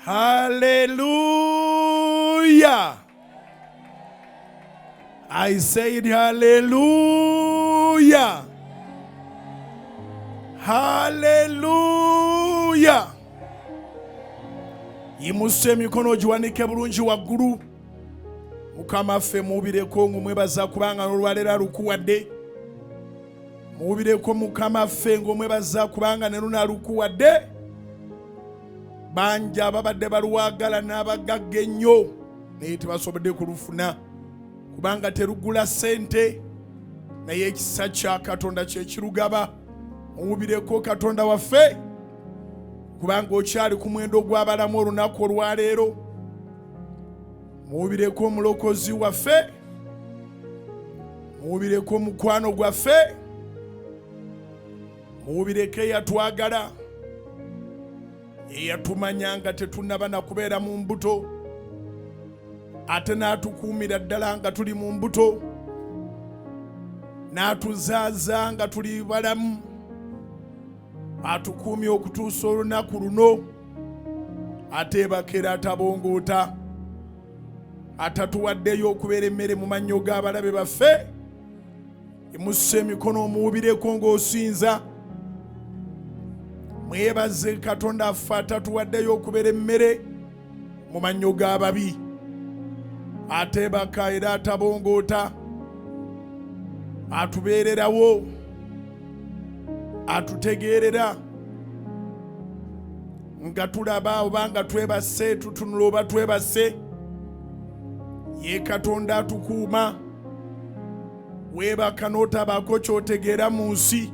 Hallelujah. I said hallelujah. Hallelujah. Yimusa emikono ogiwanike bulungi waggulu. Mukama ffe muwubireko ng'omwebaza kubanga n'olwaleero alukuwadde. Muwubireko Mukama ffe ng'omwebaza kubanga ne luno alukuwadde. Bangi ababadde baluwagala n'abagagga ennyo naye tebasobodde kulufuna kubanga terugula ssente, naye ekisa kya Katonda kye kirugaba. Muwubireko Katonda waffe kubanga okyali ku mwendo gw'abalamu olunaku olwaleero. Muwubireko omulokozi waffe, muwubireko omukwano gwaffe, muwubireko eyatwagala, eyatumanya nga tetunnaba na kubeera mu mbuto, ate n'atukuumira ddala nga tuli mu mbuto, n'atuzaaza nga tuli balamu, atukuumye okutuusa olunaku luno, ateebakera atabongoota, atatuwaddeyo okubeera emmere mu mannyo g'abalabe baffe. Imusa emikono omuwubireko ng'osinza. Mwebaze Katonda affe atatuwaddeyo okubeera emmere mu mannyo g'ababi, ateebaka era atabongoota, atubeererawo, atutegeerera nga tulaba oba nga twebase, tutunula oba twebase. Ye Katonda atukuuma. Weebaka n'otabaako ky'otegeera mu nsi,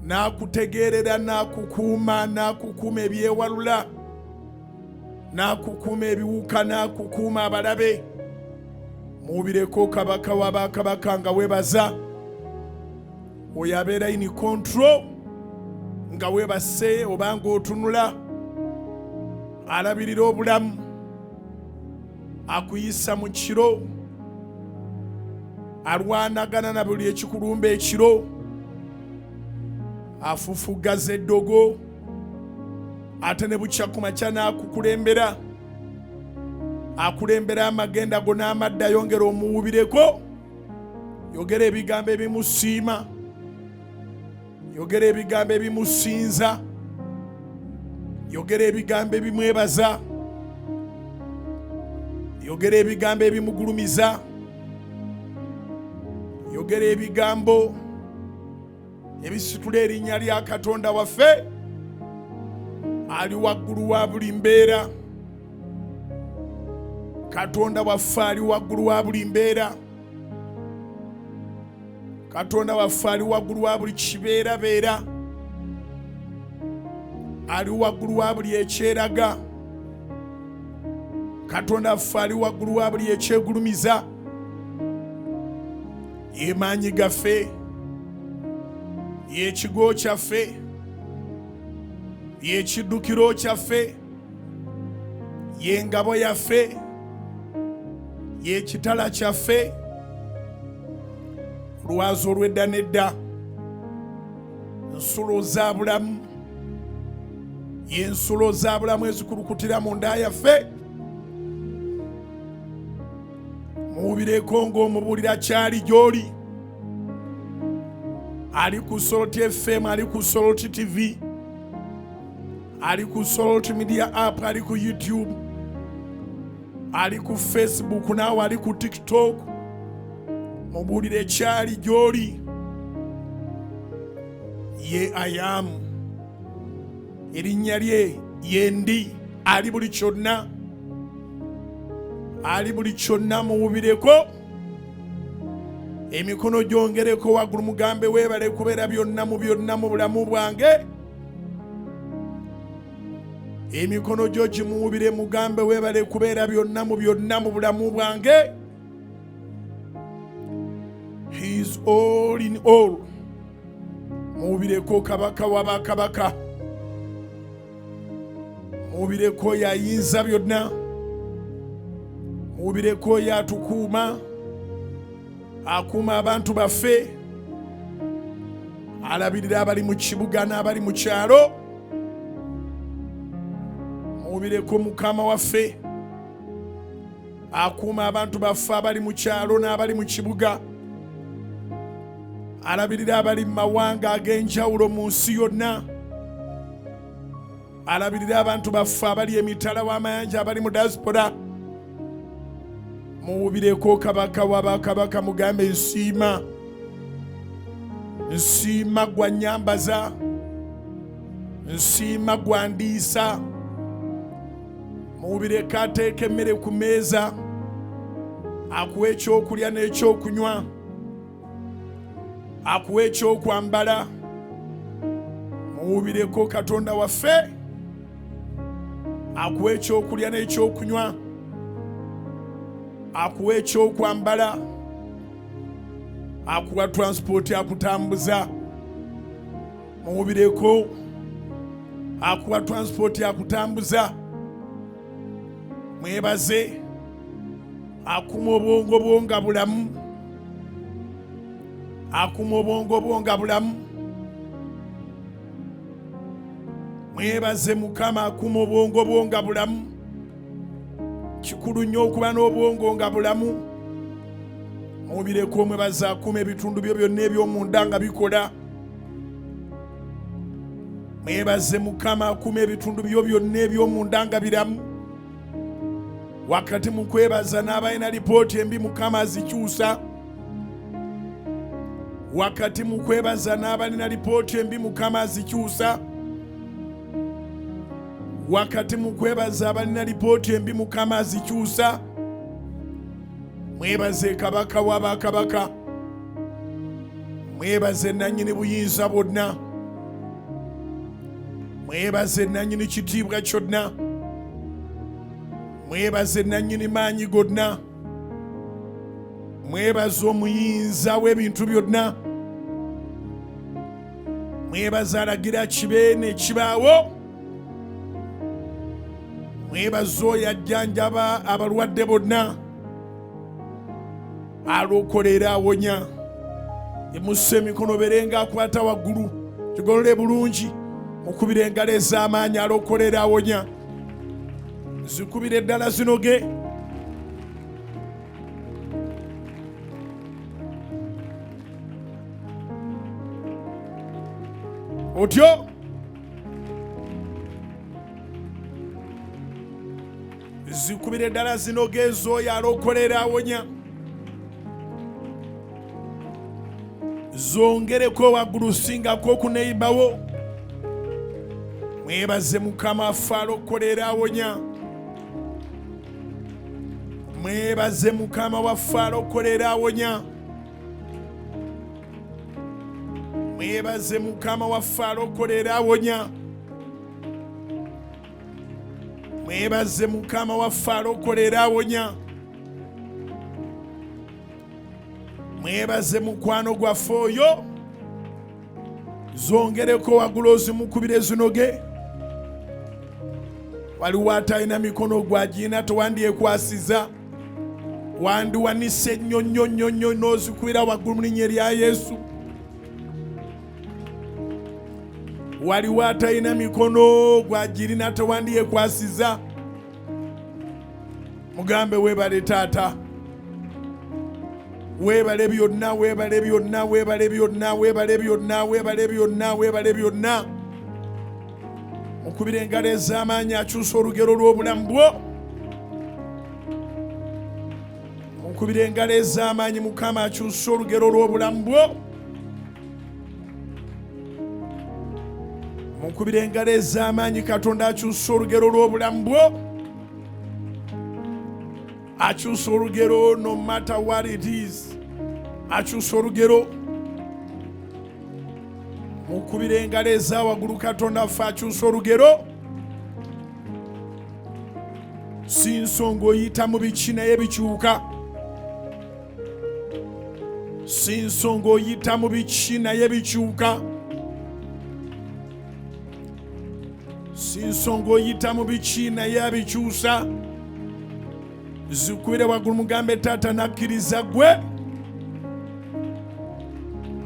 n'akutegeerera, n'akukuuma, n'akukuuma ebyewalula, n'akukuuma ebiwuka, n'akukuuma abalabe. Muwubireko kabaka wa bakabaka nga weebaza. Oyo abeera in control nga weebase oba ng'otunula, alabirira obulamu, akuyisa mu kiro, alwanagana na buli ekikulumba ekiro, afufuggaza eddogo, ate ne bukya ku makya n'akukulembera, akulembera amagenda go n'amadda. Yongera omuwubireko, yogera ebigambo ebimusiima, yogera ebigambo ebimusinza, yogera ebigambo ebimwebaza, yogera ebigambo ebimugulumiza, yogera ebigambo ebisitula erinnya lya Katonda waffe ali waggulu wa buli mbeera. Katonda waffe ali waggulu wa buli mbeera. Katonda waffe ali waggulu wa buli kibeerabeera, ali waggulu wa buli ekyeraga. Katonda waffe ali waggulu wa buli ekyegulumiza. Ye maanyi gaffe, ye kigo kyaffe, ye kiddukiro kyaffe, ye ngabo yaffe, ye kitala kyaffe, lwazi olw'edda n'edda, nsulo za bulamu, y'ensulo za bulamu ezikulukutira mu nda yaffe. Muwubireko ng'omubuulira kyali gy'oli. Ali ku Salt FM, ali ku Salt TV, ali ku Salt Media app, ali ku YouTube, ali ku Facebook, naawe ali ku TikTok. Mubuulire kyali gy'oli. Ye ayamu, erinnya lye yendi, ali buli kyonna, ali buli kyonna. Muwubireko emikono gyongereko waggulu, mugambe weebale kubeera byonna mu byonna mu bulamu bwange. Emikono gyo gimuwubire, mugambe weebale kubeera byonna mu byonna mu bulamu bwange. He is all in all. Muwubireko kabaka wa bakabaka, muwubireko yayinza byonna, muwubireko yatukuuma, akuuma abantu baffe, alabirira abali mu kibuga n'abali mu kyalo. Muwubireko Mukama waffe akuuma abantu baffe abali mu kyalo n'abali mu kibuga, alabirira abali mu mawanga ag'enjawulo mu nsi yonna, alabirira abantu baffe abali emitala w'amayanja, abali mu diaspora. Muwubireko kabaka w'abakabaka, mugambe nsiima, nsiima gwanyambaza, nsiima gwandiisa. Muwubireko ateeka emmere ku mmeeza, akuwa ekyokulya n'ekyokunywa, akuwa ekyokwambala. Muwubireko Katonda waffe akuwa ekyokulya n'ekyokunywa, akuwa ekyokwambala, akuwa transport akutambuza. Muwubireko akuwa transport akutambuza. Mwebaze akuma obwongo bwo nga bulamu, akuma obwongo bwo nga bulamu. Mwebaze Mukama akuma obwongo bwo nga bulamu. Kikulu nnyo okuba n'obwongo nga bulamu. Muwubireko omwebaze akuma ebitundu byo byonna eby'omunda nga bikola. Mwebaze Mukama akuma ebitundu byo byonna eby'omunda nga biramu. Wakati mu kwebaza n'abalina lipooti embi Mukama azikyusa. Wakati mu kwebaza n'abalina lipooti embi Mukama azikyusa. Wakati mu kwebaza abalina lipooti embi Mukama azikyusa. Mwebaze kabaka w'abakabaka, mwebaze nannyini buyinza bwonna, mwebaze nannyini kitiibwa kyonna, mwebaze nannyini maanyi gonna, mwebaze omuyinza w'ebintu byonna, mwebaze alagira kibe ne kibaawo, mwebaze oyo ajjanjaba abalwadde bonna, alokola era awonya. Emussa emikono berenga akwata waggulu, kigolole bulungi, mukubire engalo ez'amaanyi, alokola era awonya. Zikubire eddala zinoge. Otyo zikubire ddala zinoga ez'oyo alokolera awonya. Zongereko waggulu singako okuneyibawo. Mwebaze Mukama affe alokolera awonya. Mwebaze Mukama waffe alokolera awonya. Mwebaze Mukama waffe alokolera awonya. Mwebaze Mukama waffe alokolera awonya. Mwebaze mukwano gwaffe oyo. Zongereko waggulu ozimukubire zinoge. Waliwo atalina mikono gwagirina, tewandyekwasiza, wandiwanise nnyo nnyo nnyo nnyo n'ozikubira waggulu mu linnya erya Yesu. Waliwo atalina mikono gwagirina, tewandyekwasiza. Mugambe weebale taata, weebale byonna, weebale byonna, weebale byonna, weebale byonna, weebale byonna, weebale byonna. Mukubire engalo ez'amaanyi akyusa olugero lw'obulamu bwo. Mukubire engalo ez'amaanyi Mukama akyusa olugero lw'obulamu bwo. Mukubire engalo ez'amaanyi Katonda akyusa olugero lw'obulamu bwo. Akyusa olugero no matter what it is. Akyusa olugero. Mukubire engalo eza waggulu Katonda affe akyusa olugero. Si nsonga oyita mu biki naye bikyuka. Si nsonga oyita mu biki naye bikyuka. Si nsonga oyita mu biki naye abikyusa. Zikubire waggulu mugambe taata nakkiriza gwe.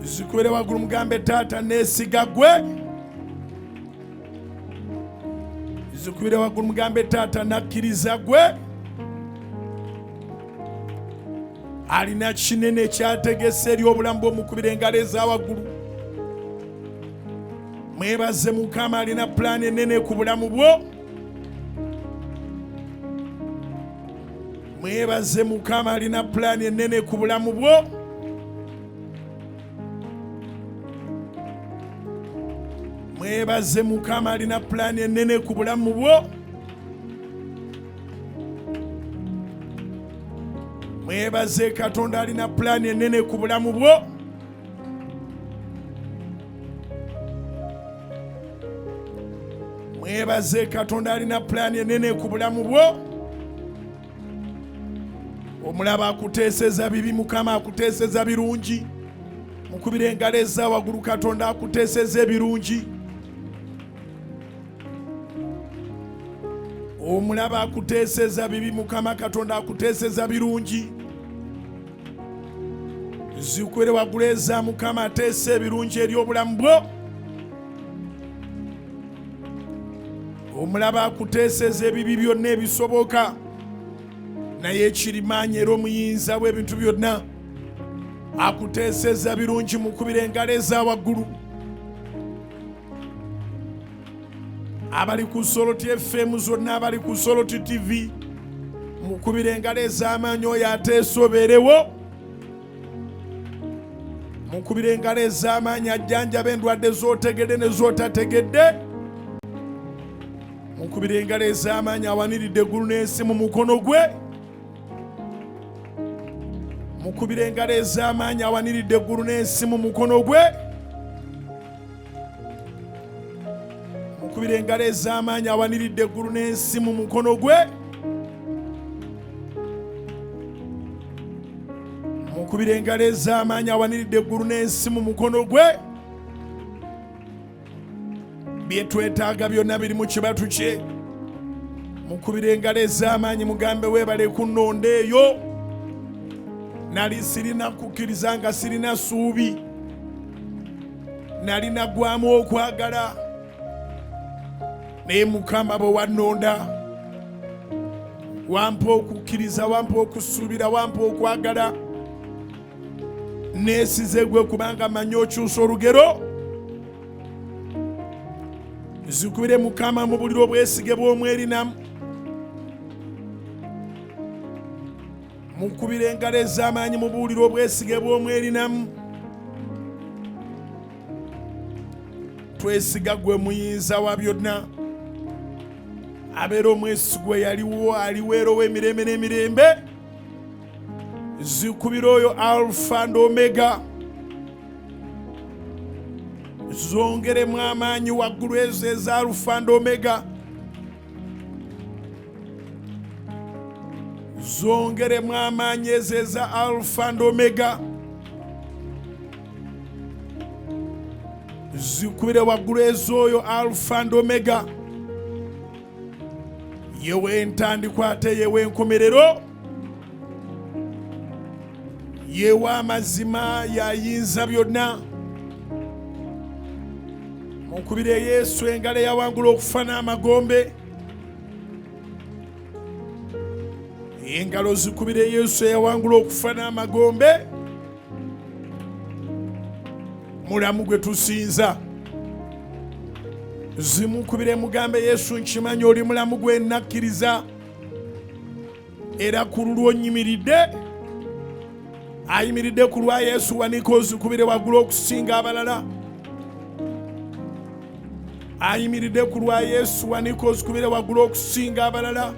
Zikubire waggulu mugambe taata neesiga gwe. Zikubire waggulu mugambe taata nakkiriza gwe alina kinene kyategese eri obulamu bw'omukubira engalo eza waggulu. Mwebaze Mukama alina pulaani ennene ku bulamu bwo. Mwebaze Mukama alina pulaani ennene ku bulamu bwo. Mwebaze Mukama alina pulaani ennene ku bulamu bwo. Mwebaze Katonda alina pulaani ennene ku bulamu bwo. Mwebaze Katonda alina pulaani ennene ku bulamu bwo. Omulaba akuteeseza bibi, Mukama akuteeseza birungi. Mukubire engalo eza waggulu, Katonda akuteeseza ebirungi. Omulaba akuteeseza bibi, Mukama Katonda akuteeseza birungi. Zikwere waggulu eza Mukama ateesa ebirungi eri obulamu bwo. Omulaba akuteeseza ebibi byonna ebisoboka, naye ekirimaanyi era omuyinza w'ebintu byonna akuteeseza birungi. Mukubira engalo eza waggulu. Abali ku Soloti FM zonna, abali ku Soloti TV, mukubira engalo ez'amaanyi oyo ateesa obeerewo. Mukubira engalo ez'amaanyi ajjanjaba endwadde z'otegedde ne z'otategedde. Mukubira engalo ez'amaanyi awaniridde eggulu n'ensi mu mukono gwe. Mukubira engalo ez'amaanyi awaniridde eggulu n'ensi mu mukono gwe. Mukubira engalo ez'amaanyi awaniridde eggulu n'ensi mu mukono gwe. Mukubira engalo ez'amaanyi awaniridde eggulu n'ensi mu mukono gwe. Bye twetaaga byonna biri mu kibatu kye. Mukubira engalo ez'amaanyi mugambe weebale kunnonda eyo. Nali sirina kukkiriza nga sirina ssuubi, nali naggwamu okwagala, naye Mukama bwe wannonda wampa okukkiriza, wampa okusuubira, wampa okwagala. Neesize gwe kubanga manyi okyusa olugero. Zikubire Mukama mu buliro obwesige bw'omwerinamu. Mukubire engalo ez'amaanyi mubuulire obwesige bw'omwerinamu. Twesiga gwe muyinza wa byonna, abeera omwesigwa eyaliwo aliwo era ow'emirembe n'emirembe. Zikubira oyo Alpha and Omega. Zongeremu amaanyi waggulu ezo eza Alpha and Omega. Zongeremu amaanyi ezo eza Alpha and Omega. Zikubire waggulu ez'oyo Alpha and Omega. Yewe entandikwa ate yewe enkomerero, yewe amazima, yayinza byonna. Mukubire Yesu engalo eyawangula okufa n'amagombe. Engalo zikubire Yesu eyawangula okufa n'amagombe. Mulamu gwe tusinza. Zimukubire mugambe Yesu nkimanyi oli mulamu gwe nakkiriza, era ku lulwo nnyimiridde. Ayimiridde ku lwa Yesu wanika ozikubire waggulu okusinga abalala. Ayimiridde ku lwa Yesu wanika ozikubire waggulu okusinga abalala.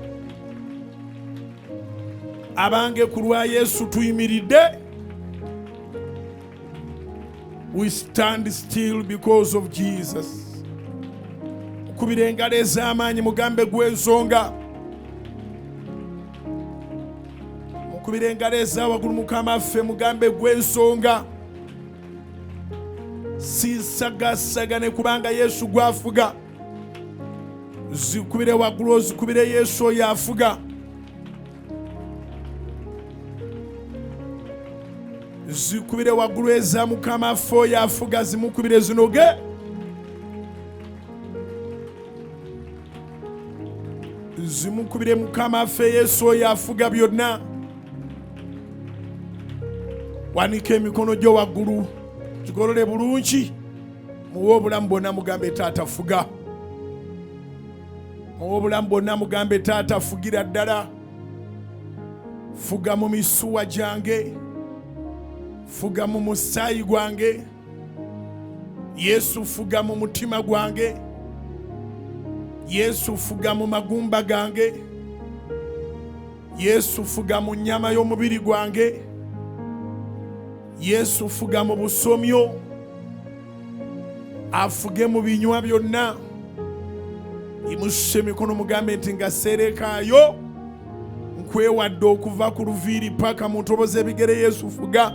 Abange ku lwa Yesu tuyimiridde. We stand still because of Jesus. Mukubire engalo ez'amaanyi mugambe gw'ensonga. Mukubire engalo eza waggulu Mukama ffe mugambe gw'ensonga. Sisagasagane kubanga Yesu gwafuga. Zikubire waggulu ozikubire Yesu oyo afuga. Zikubire waggulu eza Mukama ffe oyo afuga, zimukubire zinoge. Zimukubire Mukama affe Yesu oyo afuga byonna. Wanika emikono gyo waggulu, gigolole bulungi, muwe obulamu bwonna, mugambe taata fuga. Muwe obulamu bwonna, mugambe taata fugira ddala, fuga mu misuwa gyange, fuga mu musaayi gwange. Yesu fuga mu mutima gwange. Yesu fuga mu magumba gange. Yesu fuga mu nnyama y'omubiri gwange. Yesu fuga mu busomyo, afuge mu binywa byonna. Yimusa emikono mugambe nti nga serekaayo nkwewadde okuva ku luviiri paka mu ntobo z'ebigere. Yesu fuga.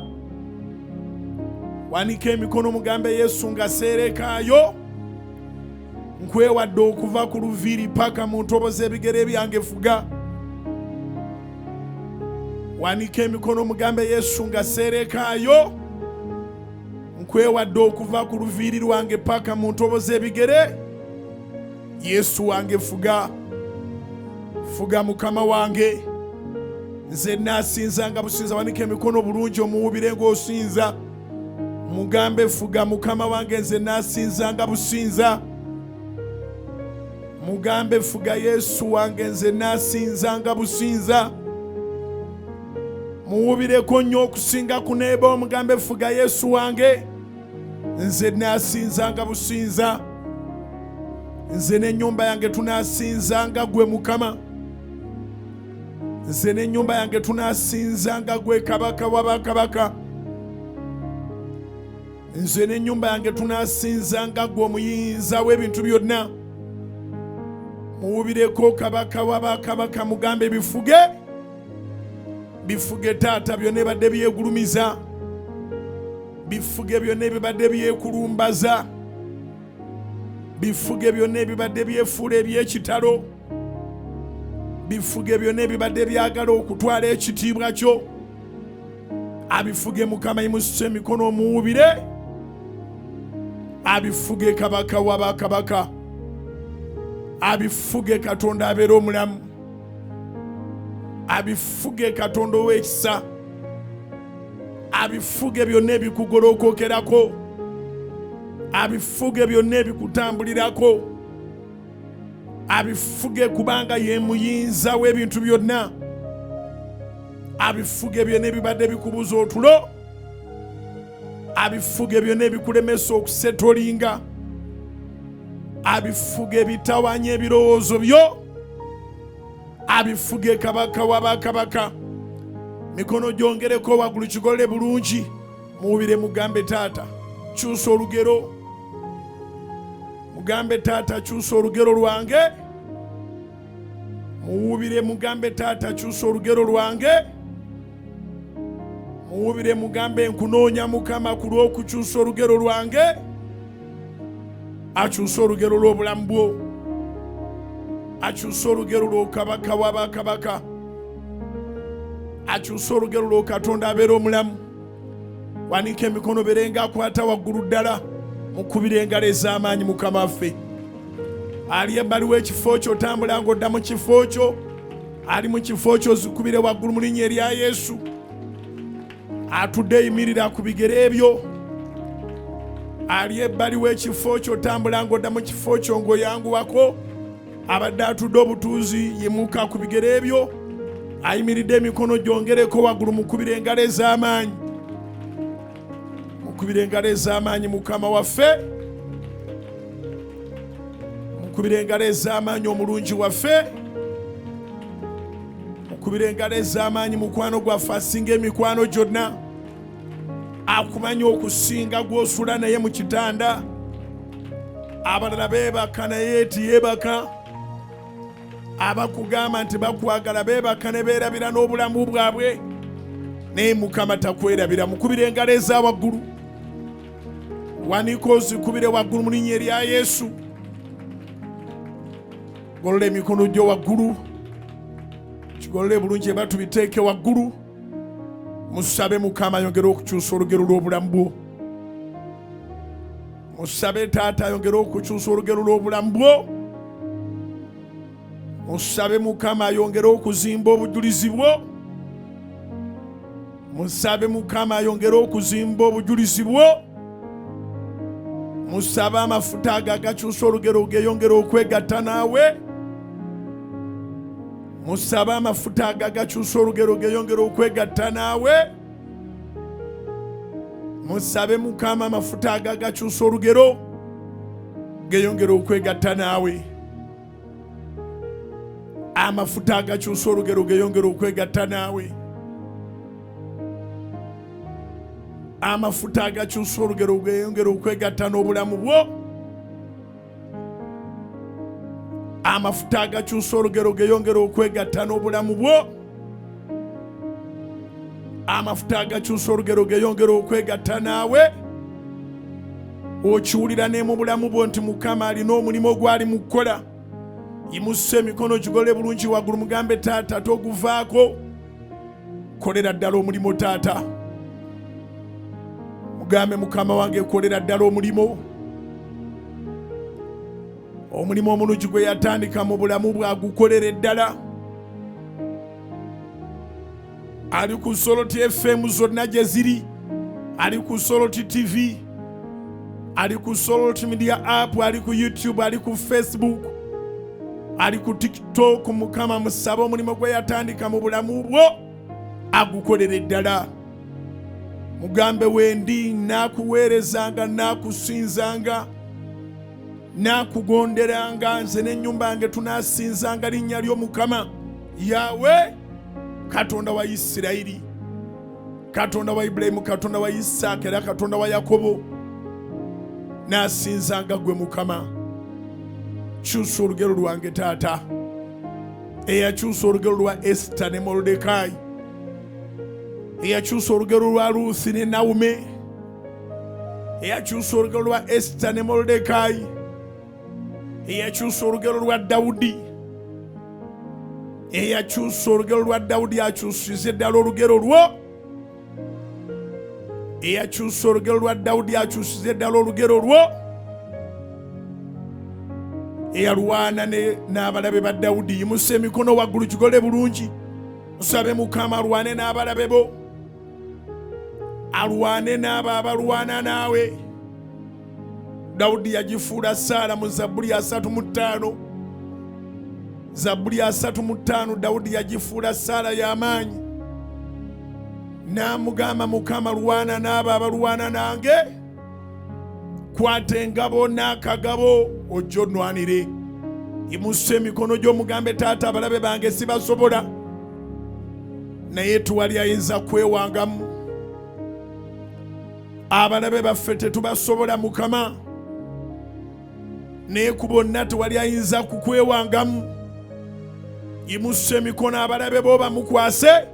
Wanika emikono mugambe Yesu nga serekaayo nkwewadde okuva ku luviiri paka mu ntobo z'ebigere byange, fuga. Wanika emikono mugambe Yesu nga serekaayo nkwewadde okuva ku luviiri lwange paka mu ntobo z'ebigere. Yesu wange fuga, fuga Mukama wange, nze naasinzanga businza. Wanika emikono bulungi omuwubire ng'osinza, mugambe fuga Mukama wange, nze naasinzanga businza. Mugambe fuga Yesu wange, nze naasinzanga businza. Muwubireko nnyo okusinga ku neeba, omugambe fuga Yesu wange, nze naasinzanga businza. Nze n'ennyumba yange tunaasinzanga gwe Mukama. Nze n'ennyumba yange tunaasinzanga gwe Kabaka wa bakabaka. Nze n'ennyumba yange tunaasinzanga gwe omuyinza w'ebintu byonna. Muwubireko Kabaka wa bakabaka, mugambe bifuge, bifuge taata byonna ebadde byegulumiza, bifuge byonna ebibadde byekulumbaza, bifuge byonna ebibadde byefuula eby'ekitalo, bifuge byonna ebibadde byagala okutwala ekitiibwa kyo. Abifuge Mukama. Yimusa emikono omuwubire, abifuge Kabaka wa bakabaka, abifuge Katonda abeera omulamu, abifuge Katonda ow'ekisa, abifuge byonna ebikugolokokerako, abifuge byonna ebikutambulirako, abifuge kubanga ye muyinza w'ebintu byonna. Abifuge byonna ebibadde bikubuza otulo, abifuge byonna ebikulemesa okusetolinga, abifuge ebitawanya ebirowoozo byo, abifuge Kabaka wa bakabaka. Mikono gyongereko waggulu, kigolole bulungi, muwubire, mugambe taata kyusa olugero, mugambe taata kyusa olugero lwange. Muwubire, mugambe taata kyusa olugero lwange. Muwubire, mugambe nkunoonya Mukama ku lw'okukyusa olugero lwange. Akyuse olugero lw'obulamu bwo, akyuse olugero lw'okabaka wa bakabaka, akyuse olugero lw'Okatonda abeera omulamu. Wanika emikono berenga akwata waggulu ddala, mukubira engalo ez'amaanyi Mukama waffe. Ali ebbali w'ekifo kyo, otambula ng'odda mu kifo kyo, ali mu kifo kyo, ozikubire waggulu mu linnya erya Yesu. Atudde, yimirira ku bigere ebyo. Ali ebbali w'ekifo kyo, otambula ng'odda mu kifo kyo ng'oyanguwako. Abadde atudde obutuuzi, yimuka ku bigere ebyo. Ayimiridde, emikono gyongereko waggulu, mukubire engalo ez'amaanyi, mukubire engalo ez'amaanyi Mukama waffe, mukubire engalo ez'amaanyi omulungi waffe, mukubire engalo ez'amaanyi mukwano gwaffe asinga emikwano gyonna, akumanya okusinga gw'osula naye mu kitanda. Abalala beebaka naye tiyeebaka. Abakugamba nti bakwagala beebaka ne beerabira n'obulamu bwabwe, naye Mukama takwerabira. Mukubire engalo eza waggulu, wanika ozikubire waggulu mu linnya erya Yesu. Golola emikono gyo waggulu, kigolole bulungi, ebatu biteeke waggulu, musabe Mukama ayongere okukyusa olugero lw'obulamu bwo. Musabe taata ayongere okukyusa olugero lw'obulamu bwo. Musabe Mukama ayongere okuzimba obujulizi bwo. Musabe Mukama ayongere okuzimba obujulizi bwo. Musabe amafuta ago agakyusa olugero geyongere okwegatta naawe. Musabe amafuta ago agakyusa olugero geyongere okwegatta naawe. Musabe Mukama amafuta ago agakyusa olugero geyongere okwegatta naawe. Amafuta agakyusa olugero geyongere okwegatta naawe. Amafuta agakyusa olugero geyongere okwegatta n'obulamu bwo. Amafuta agakyusa olugero geyongere okwegatta n'obulamu bwo. Amafuta agakyusa olugero geyongere okwegatta naawe. Okiwulira ne mu bulamu bwo nti Mukama alina omulimu gwali mu kukola. Yimusa emikono gigole bulungi waggulu, mugambe taata toguvaako, kolera ddala omulimu taata. Mugambe Mukama wange kolera ddala omulimu, omulimu omulungi gwe yatandika mu bulamu bwagukolera ddala. Ali ku Soloti FM zonna gye ziri, ali ku Soloti TV, ali ku Soloti Media app, ali ku YouTube, ali ku Facebook, ali ku TikTok. Mukama musabe omulimu gwe yatandika mu bulamu bwo agukolere ddala. Mugambe wendi naakuweerezanga, naakusinzanga, naakugonderanga, nze n'ennyumba yange tunaasinzanga linnya ly'Omukama Yawe, Katonda wa Isirayiri, Katonda wa Ibulayimu, Katonda wa Isaaka era Katonda wa Yakobo. Naasinzanga gwe Mukama. Kyusa olugero lwange taata, eyakyusa olugero lwa Esita ne Molodekayi, eyakyusa olugero lwa Ruusi ne Nawume, eyakyusa olugero lwa Esita ne Molodekayi, eyakyusa olugero lwa Dawudi, eyakyusa olugero lwa Dawudi akyusize ddala olugero lwo. Eyakyusa olugero lwa Dawudi akyusize ddala olugero lwo. Eyalwana n'abalabe ba Dawudi, yimusa emikono waggulu gigole bulungi, musabe Mukama alwane n'abalabe bo, alwane n'abo abalwana naawe. Dawudi yagifuula saala mu Zabbuli 35. Zabbuli 35 Dawudi yagifuula saala y'amaanyi, n'amugamba Mukama lwana n'abo abalwana nange, kwata engabo n'akagabo ojje onnwanire. Yimusa emikono gy'omugambe taata abalabe bange sibasobola, naye tewali ayinza kwewangamu. Abalabe baffe tetubasobola Mukama, naye ku bonna tewali ayinza kukwewangamu. Yimusa emikono abalabe bo bamukwase.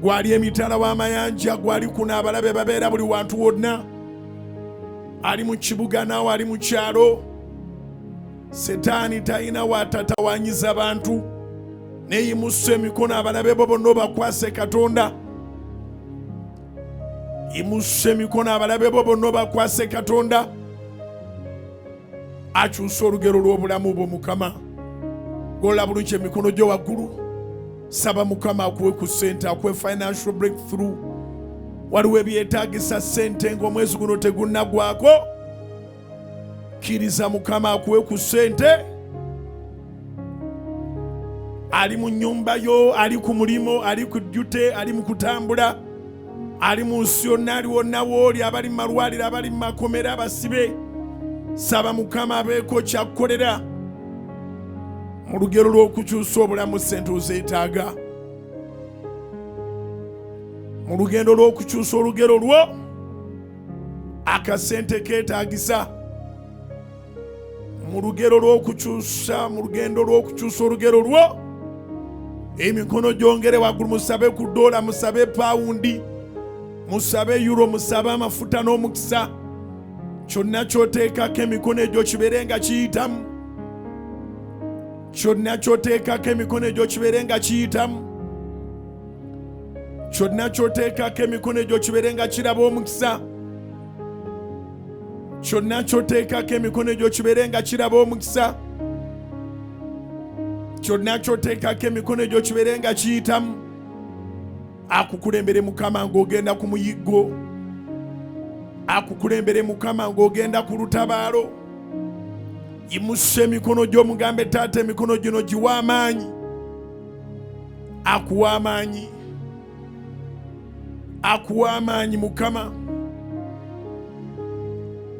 Gwali emitala w'amayanja, gwali kuno abalabe babeera buli wantu wonna, ali mu kibuga naawe ali mu kyalo. Setaani talina waatatawanyiza bantu, naye yimusa emikono abalabe bo bonna obakwase Katonda. Yimusa emikono abalabe bo bonna obakwase Katonda, akyusa olugero lw'obulamu bwo. Mukama gola bulungi emikono gyo waggulu, saba Mukama akuwe ku ssente, akuwe financial breakthrough. Waliwo ebyetaagisa ssente ng'omwezi guno tegunnagwako, kkiriza Mukama akuwe ku ssente. Ali mu nnyumba yo, ali ku mulimu, ali ku duty, ali mu kutambula, ali mu nsi yonna, ali wonna wooli, abali mu malwaliro, abali mu makomera, abasibe. Saba Mukama abeeko kyakkolera mu lugero lw'okukyusa obulamu. Ssente ozeetaaga mu lugendo lw'okukyusa olugero lwo, akasente keetaagisa mu lugero lw'okukyusa, mu lugendo lw'okukyusa olugero lwo. Emikono gyongere waggulu, musabe ku ddoola, musabe pawundi, musabe euro, musabe amafuta n'omukisa. Kyonna ky'oteekako emikono egyo kibeere nga kiyitamu. Kyonna ky'oteekako emikono egyo kibeere nga kiyitamu. Kyonna ky'oteekako emikono egyo kibeere nga kiraba omukisa. Kyonna ky'oteekako emikono egyo kibeere nga kiraba omukisa. Kyonna ky'oteekako emikono egyo kibeere nga kiyitamu. Akukulembere Mukama ng'ogenda ku muyiggo, akukulembere Mukama ng'ogenda ku lutabaalo. Yimusa emikono gyo mugambe taata, emikono gino giwa amaanyi. Akuwa amaanyi, akuwa amaanyi Mukama,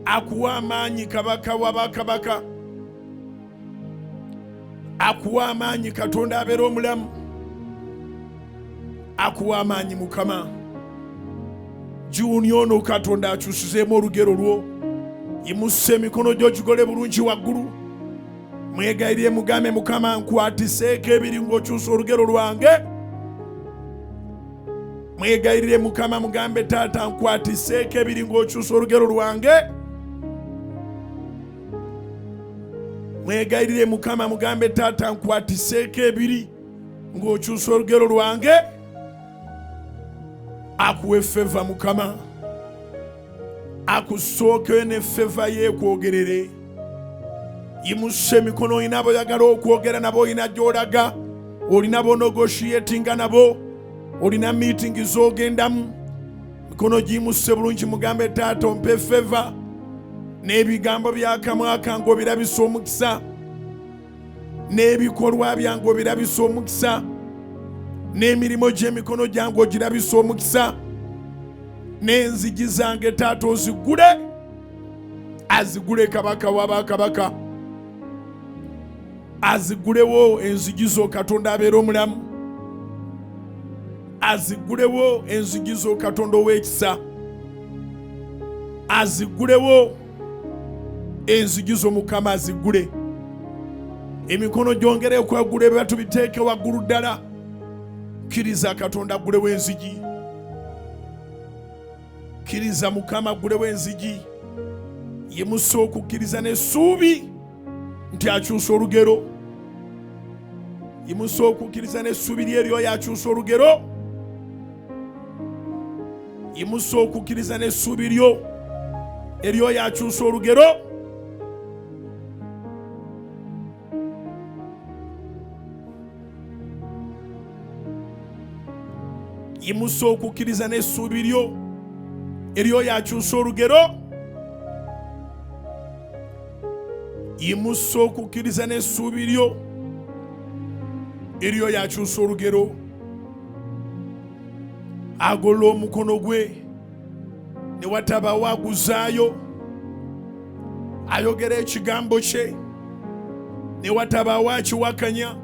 akuwa amaanyi Kabaka wa bakabaka, akuwa amaanyi Katonda abeera omulamu, akuwa amaanyi Mukama. Juuni ono Katonda akyusizeemu olugero lwo. Yimusa emikono gyo gigole bulungi waggulu, mwegayirire mugambe Mukama nkwatiseeko ebiri ng'okyusa olugero lwange. Mwegayirire Mukama mugambe taata nkwatiseeko ebiri ng'okyusa olugero lwange. Mwegayirire Mukama mugambe taata nkwatiseeko ebiri ng'okyusa olugero lwange. Akuwe feva Mukama, akusookeyo ne feva yeekwogerere. Yimusa emikono, olina boyagala okwogera nabo, olina gy'olaga, olina bonegotiatinga nabo, olina meeting z'ogendamu. Mikono giyimuse bulungi mugambe taata ompe feva n'ebigambo by'akamwa kange obirabisa omukisa, n'ebikolwa byange obirabisa omukisa, n'emirimu gy'emikono gyange ogirabisa omukisa, n'enzigi zange taata ozigule, azigule Kabaka w'abakabaka, azigulewo enzigi zo Katonda abeera omulamu, azigulewo enzigi zo Katonda ow'ekisa, azigulewo enzigi zo Mukama, azigule. Emikono gyongere okwegula, ebibatu biteeke waggulu ddala. Kkiriza Katonda agulewo enzigi, kkiriza Mukama agulewo enzigi. Yimusa okukkiriza n'essuubi nti akyusa olugero. Yimusa okukkiriza n'essuubi lye eryoyo akyusa olugero. Yimusa okukkiriza n'essuubi lyo eryoyo akyusa olugero. Yimusa okukkiriza n'essuubi lyo eryoyo akyusa olugero. Yimusa okukkiriza n'essuubi lyo eryoyo akyusa olugero. Agolola omukono gwe ne watabawo aguzaayo, ayogera ekigambo kye ne watabawo akiwakanya.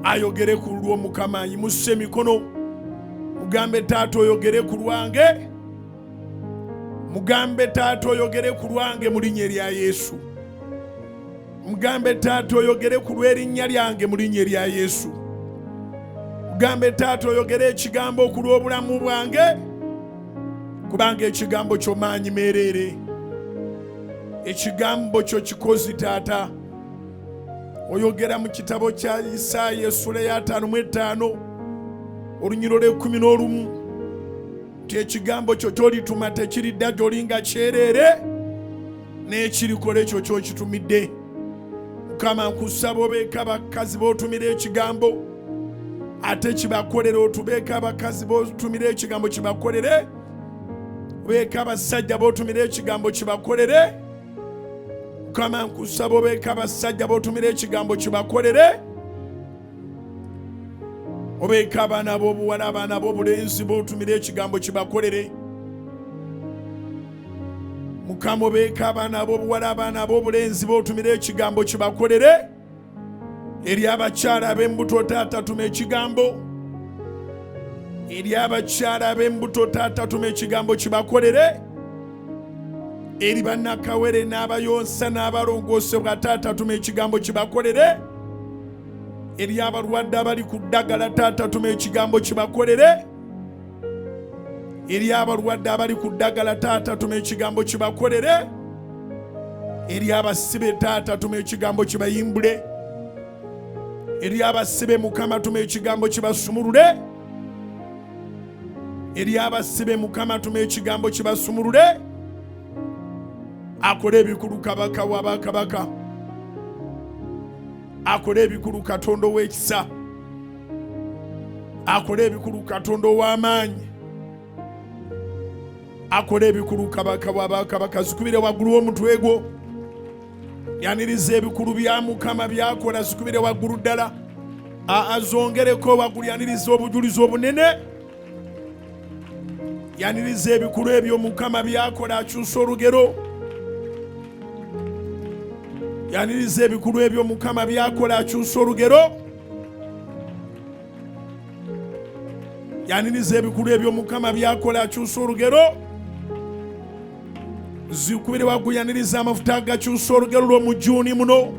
Ayogere ku lw'Omukama. Yimusa emikono mugambe taata oyogere ku lwange, mugambe taata oyogere ku lwange mu linnya erya Yesu, mugambe taata oyogere ku lw'erinnya lyange mu linnya erya Yesu, mugambe taata oyogere ekigambo ku lw'obulamu bwange, kubanga ekigambo kyo maanyi meereere, ekigambo kyo kikozi taata. Oyogera mu kitabo kya Isaaya essula ya 55 olunyiro lw'ekumi n'olumu nti ekigambo kyo ky'olituma tekiridda gy'oli nga kyereere, n'ekirikola ekyo ky'okitumidde. Mukama nkusaba obeeko abakazi b'otumira ekigambo ate kibakolere, otubeeko abakazi b'otumira ekigambo kibakolere, obeeko abasajja b'otumira ekigambo kibakolere. Mukama nkusaba obeeko abasajja b'otumira ekigambo kibakolere, obeeko abaana b'obuwala, abaana b'obulenzi b'otumira ekigambo kibakolere. Mukama obeeko abaana b'obuwala, abaana b'obulenzi b'otumira ekigambo kibakolere. Eri abakyala ab'embuto taata tuma ekigambo, eri abakyala ab'embuto taata tuma ekigambo kibakolere. Eri bannakawere n'abayonsa n'abalongoosebwa taata tuma ekigambo kibakolere. Eri abalwadde abali ku ddagala taata tuma ekigambo kibakolere. Eri abalwadde abali ku ddagala taata tuma ekigambo kibakolere. Eri abasibe taata tuma ekigambo kibayimbule. Eri abasibe Mukama tuma ekigambo kibasumulule. Eri abasibe Mukama tuma ekigambo kibasumulule. Akole ebikulu Kabaka wa bakabaka, Akole ebikulu Katonda ow'ekisa, akole ebikulu Katonda ow'amaanyi, akole ebikulu Kabaka w'abakabaka. Zikubire waggulu w'omutwe gwo, yaniriza ebikulu bya Mukama byakola. Zikubire waggulu ddala, azongereko waggulu, yaniriza obujulizi obunene, yaniriza ebikulu ebyo Mukama byakola, akyusa olugero. Yaniriza ebikulu ebyo Mukama byakola, akyusa olugero. Yaniriza ebikulu ebyo Mukama byakola, akyusa olugero. Zikubire waggulu, yaniriza amafuta agakyusa olugero lw'omu Juuni muno.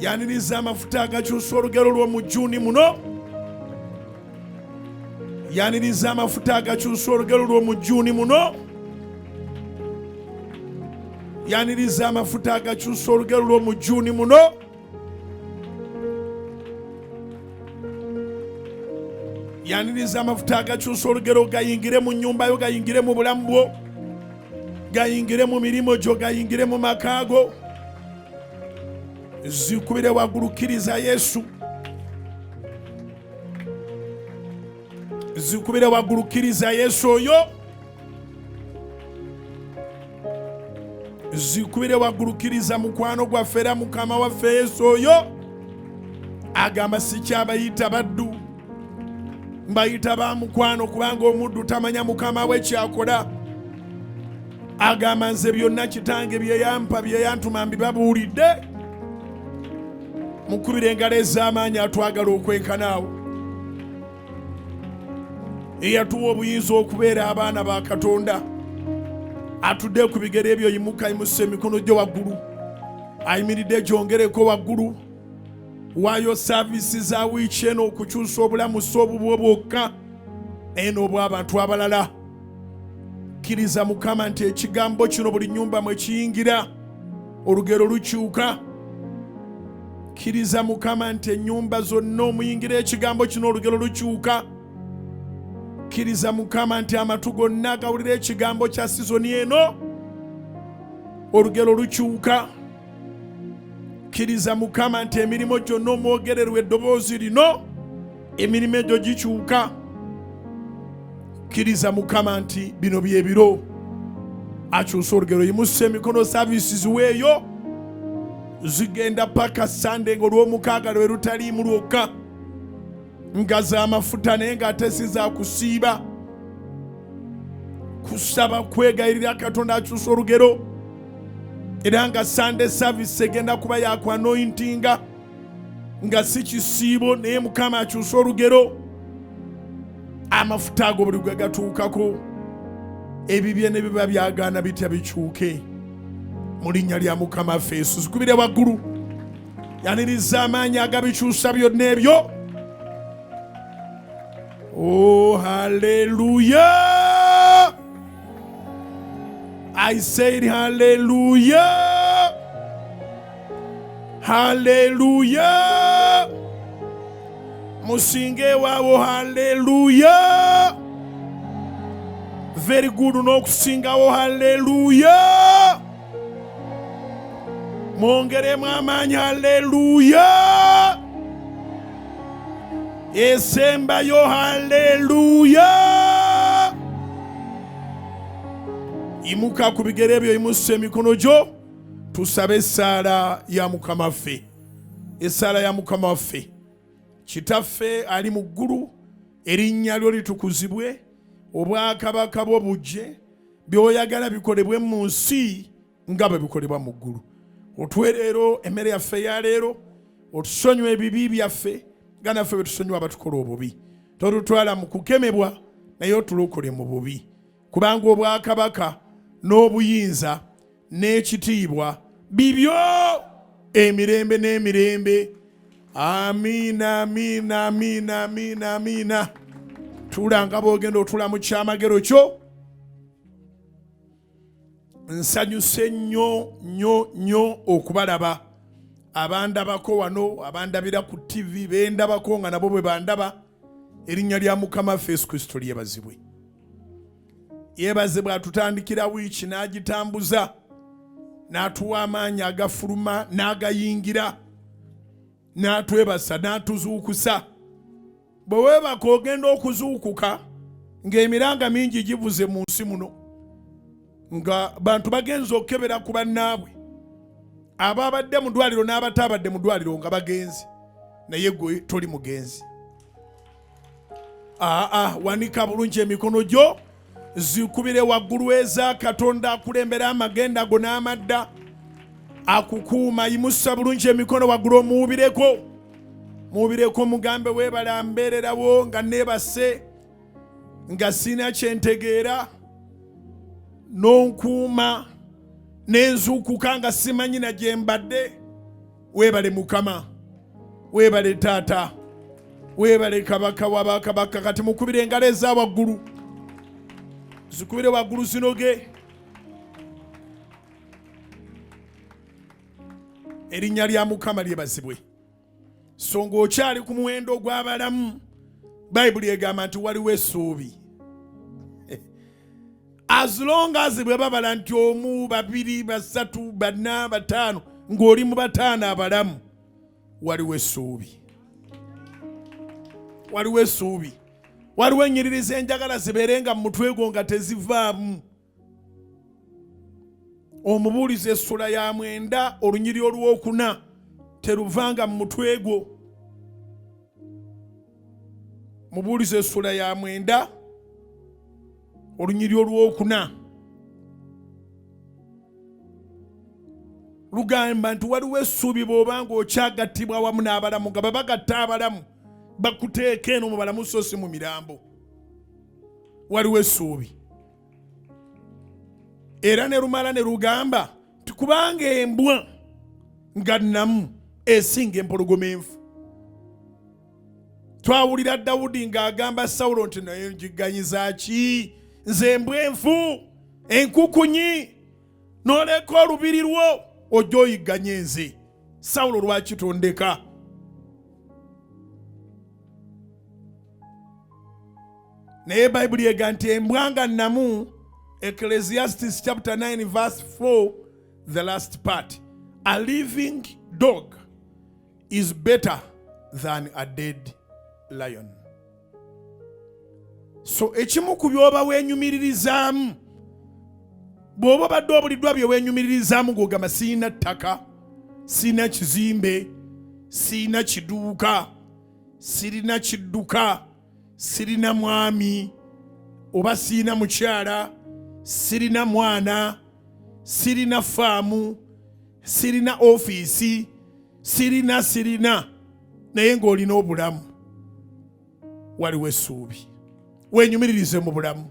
Yaniriza amafuta agakyusa olugero lw'omu Juuni muno. Yaniriza amafuta agakyusa olugero lw'omu Juuni muno. Yaniriza amafuta agakyusa olugero lw'omu Juuni muno. Yaniriza amafuta agakyusa olugero, gayingire mu nnyumba yo, gayingire mu bulamu bwo, gayingire mu mirimu gyo, gayingire mu maka go. Zikubire waggulu, kkiriza Yesu. Zikubire waggulu, kkiriza Yesu oyo. Zikubire waggulu, kkiriza mukwano gwaffe era Mukama waffe Yesu oyo. Agamba, sikyabayita baddu, mbayita ba mukwano, kubanga omuddu tamanya mukama we kyakola. Agamba, nze byonna Kitange bye yampa, bye yantuma, mbibabuulidde. Mukubire engalo ez'amaanyi atwagala okwenkanaawo, eyatuwa obuyinza okubeera abaana ba Katonda. Atudde ku bigere ebyo, yimuka, yimusa emikono gyo waggulu. Ayimiridde, gyongereko waggulu. Waayo service za wiiki eno okukyusa obulamu, si obubwo bwokka naye n'obw'abantu abalala. Kkiriza Mukama nti ekigambo kino buli nnyumba mwe kiyingira olugero lukyuka. Kkiriza Mukama nti ennyumba zonna omuyingira ekigambo kino olugero lukyuka. Kkiriza Mukama nti amatu gonna agawulira ekigambo kya sizoni eno olugero lukyuka. Kkiriza Mukama nti emirimu gyonna omwogererwa eddoboozi lino, emirimu egyo gikyuka. Kkiriza Mukama nti bino byebiro akyusa olugero. Yimusa emikono, services ziweeyo, zigenda paka Sande ng'olwomukaaga lwe lutaliimu lwokka, nga z'amafuta naye ng'ate si za kusiiba, kusaba, kwegayirira Katonda akyusa olugero. Era nga Sunday service egenda kuba yakwanointinga, nga si kisiibo, naye Mukama akyusa olugero. Amafuta ago buli gwe gatuukako, ebibye ne biba byagaana bitya bikyuke mu linnya lya Mukama ffe Yesu. Zikubire waggulu, yaniriza amaanyi agabikyusa byonna ebyo. Oh, hallelujah! I said hallelujah! Hallelujah! Musinge waawo, hallelujah! Very good, n'okusingawo, hallelujah! Mwongeremu amaanyi, hallelujah! Esembayo, hallelujah! Imuka ku bigere ebyo, imusa emikono gyo, tusabe essaala ya Mukama waffe. Essaala ya Mukama waffe. Kitaffe ali mu ggulu, erinnya lyo litukuzibwe, obwakabaka bwo bujje, by'oyagala bikolebwe mu nsi nga bwe bikolebwa mu ggulu. Otuwe leero emmere yaffe eya leero, otusonyiwe ebibi byaffe nga naffe bwe tusonyiwa abatukola obubi. Totutwala mu kukemebwa, naye otulokole mu bubi, kubanga obwakabaka n'obuyinza n'ekitiibwa bibyo emirembe n'emirembe. Amiina, amiina, amiina, amiina, amiina. Tuula nga bw'ogenda otula mu kyamagero kyo. Nsanyuse nnyo nnyo nnyo okubalaba, abandabako wano, abandabira ku TV, bendabako nga nabo bwe bandaba. Erinnya lya Mukama waffe Yesu Kristo lyebazibwe. Yeebazibwe atutandikira wiiki n'agitambuza, n'atuwa amaanyi agafuluma n'agayingira. N'atwebasa n'atuzuukusa. Bwe weebaka ogenda okuzuukuka ng'emiranga mingi givuze mu nsi muno, nga bantu bagenze okukebera ku bannaabwe ababadde mu ddwaliro n'abataabadde mu ddwaliro nga bagenze, naye gwe toli mugenzi. Aa, wanika bulungi emikono gyo, zikubire waggulu eza Katonda akulembera amagenda go n'amadda, akukuuma. Yimusa bulungi emikono waggulu, omuwubireko, muwubireko, mugambe weebale ambeererawo nga neebase, nga sirina kyentegeera, n'onkuuma n'enzuukuka nga simanyi na gye mbadde. Weebale Mukama, weebale Taata, weebale Kabaka wa bakabaka. Kati mukubire engalo eza waggulu, zikubire waggulu zinoge. Erinnya lya Mukama lyebazibwe. So ng'okyali ku muwendo gw'abalamu, Bayibuli egamba nti waliwo essuubi. As long as bwe babala nti omu, babiri, basatu, bana, bataano, ng'oli mu bataano abalamu, waliwo essuubi, waliwo essuubi. Waliwo ennyiriri z'enjagala zibeere nga mu mutwe gwo nga tezivaamu. Omubuulizi essula ya 9 olunyiri olwokuna teruvanga mu mutwe gwo. Mubuulizi essula ya 9 olunyiri olwokuna lugamba nti waliwo essuubi bw'oba ng'okyagattibwa wamu n'abalamu, nga babagatta abalamu bakuteeka eno mu balamu so si mu mirambo. Waliwo essuubi. Era ne lumala ne lugamba nti kubanga embwa nga nnamu esinga empologoma enfu. Twawulira Dawudi ng'agamba Sawulo nti naye njigganyiza ki nze embwa enfu enkukunyi, n'oleka olubiri lwo ojja oyigganye nze? Sawulo lwaki tondeka? Naye Bayibuli ega nti embwa nga nnamu, Ecclesiastes chapter 9 verse 4, the last part, a living dog is better than a dead lion. So ekimu ku by'oba weenyumiririzaamu, bw'oba obadde obuliddwa bye weenyumiririzaamu ng'ogamba sirina ttaka, sirina kizimbe, sirina kiduuka, sirina kidduka, sirina mwami oba sirina mukyala, sirina mwana, sirina faamu, sirina ofiisi, sirina sirina, naye ng'olina obulamu, waliwo essuubi. Wenyumiririze mu bulamu,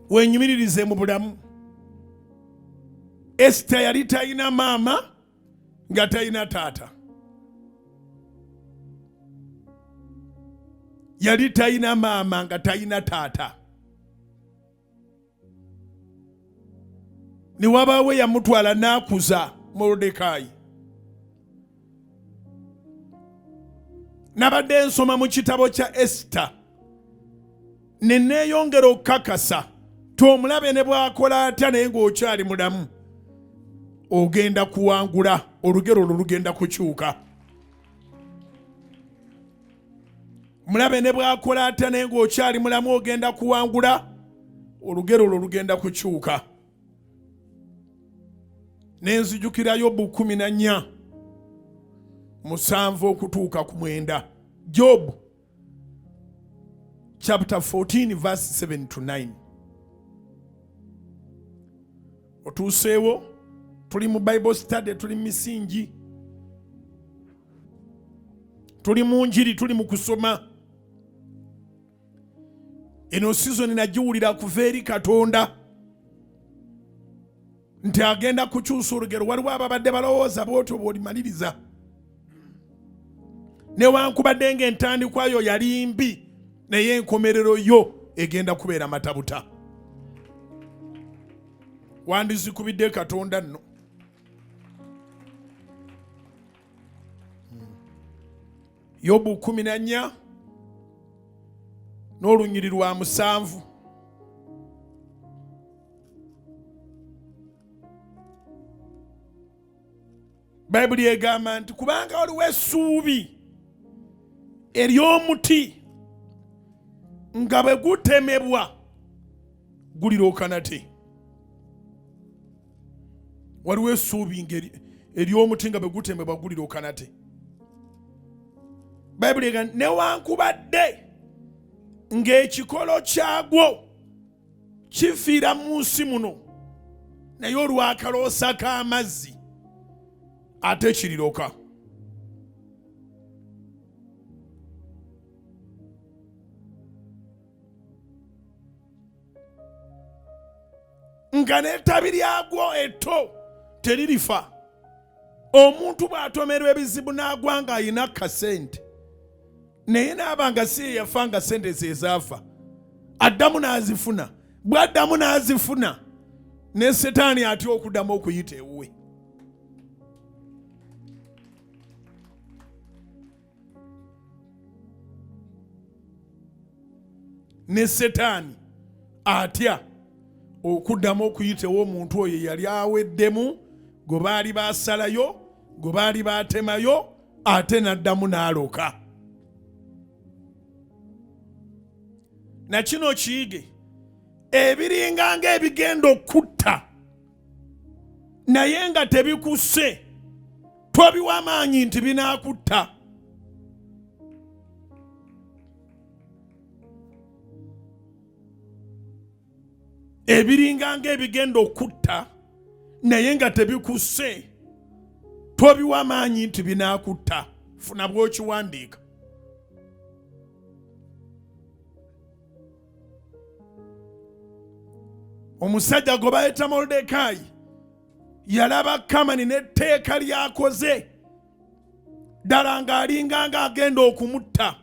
wenyumiririze mu bulamu. Esita yali talina maama nga talina taata, yali talina maama nga talina taata, ne wabaawo eyamutwala n'akuza Molodekaayi. Nabadde nsoma mu kitabo kya Esita ne neeyongera okukakasa tomulabe ne bw'akola atya, naye ng'okyali mulamu ogenda kuwangula, olugero olwo lugenda kukyuka. Mulabe ne bw'akola atya, naye ng'okyali mulamu ogenda kuwangula, olugero olwo lugenda kukyuka. Nenzijukira Yobu 14:7 okutuuka ku 9. Job chapter 14 verse 7 to 9. Otuuseewo, tuli mu Bible study, tuli mu misingi, tuli mu njiri, tuli mu kusoma. Eno sizoni nagiwulira kuva eri Katonda nti agenda kukyusa olugero. Waliwo ababadde balowooza bwotyo bw'olimaliriza, newankubadde ng'entandikwa yo yali mbi, naye enkomerero yo egenda kubeera matabuta. Wandizikubidde Katonda nno. Yobu 14 n'olunyiri lwa 7. Bayibuli egamba nti kubanga waliwo essuubi ery'omuti nga bwe gutemebwa gulirooka nate. Waliwo essuubi ery'omuti nga bwe gutemebwa gulirooka nate. Bayibuli egamba newankubadde ng'ekikolo kyagwo kifiira mu nsi muno, naye olw'akaloosa k'amazzi ate kiriroka. Nga n'ettabi lyagwo etto teririfa. Omuntu bw'atomerwa ebizibu n'agwa ng'alina kasente, naye n'aba nga si ye yafa nga sente ze zaafa, addamu n'azifuna. Bw'addamu n'azifuna, ne Setaani atya okuddamu okuyita ewuwe. Ne Setaani atya okuddamu okuyita ew'omuntu oyo eyali aweddemu, gwe baali baasalayo, gwe baali baatemayo, ate n'addamu n'aloka. Na kino kiyige, ebiringa ng'ebigenda okutta naye nga tebikusse, tobiwa amaanyi nti binaakutta. Ebiringa ng'ebigenda okutta naye nga tebikusse, tobiwa amaanyi nti binaakutta. Funa bw'okiwandiika. Omusajja gwe bayita Moludekaayi yalaba Kamani n'etteeka lyakoze ddala ng'alinga ng'agenda okumutta,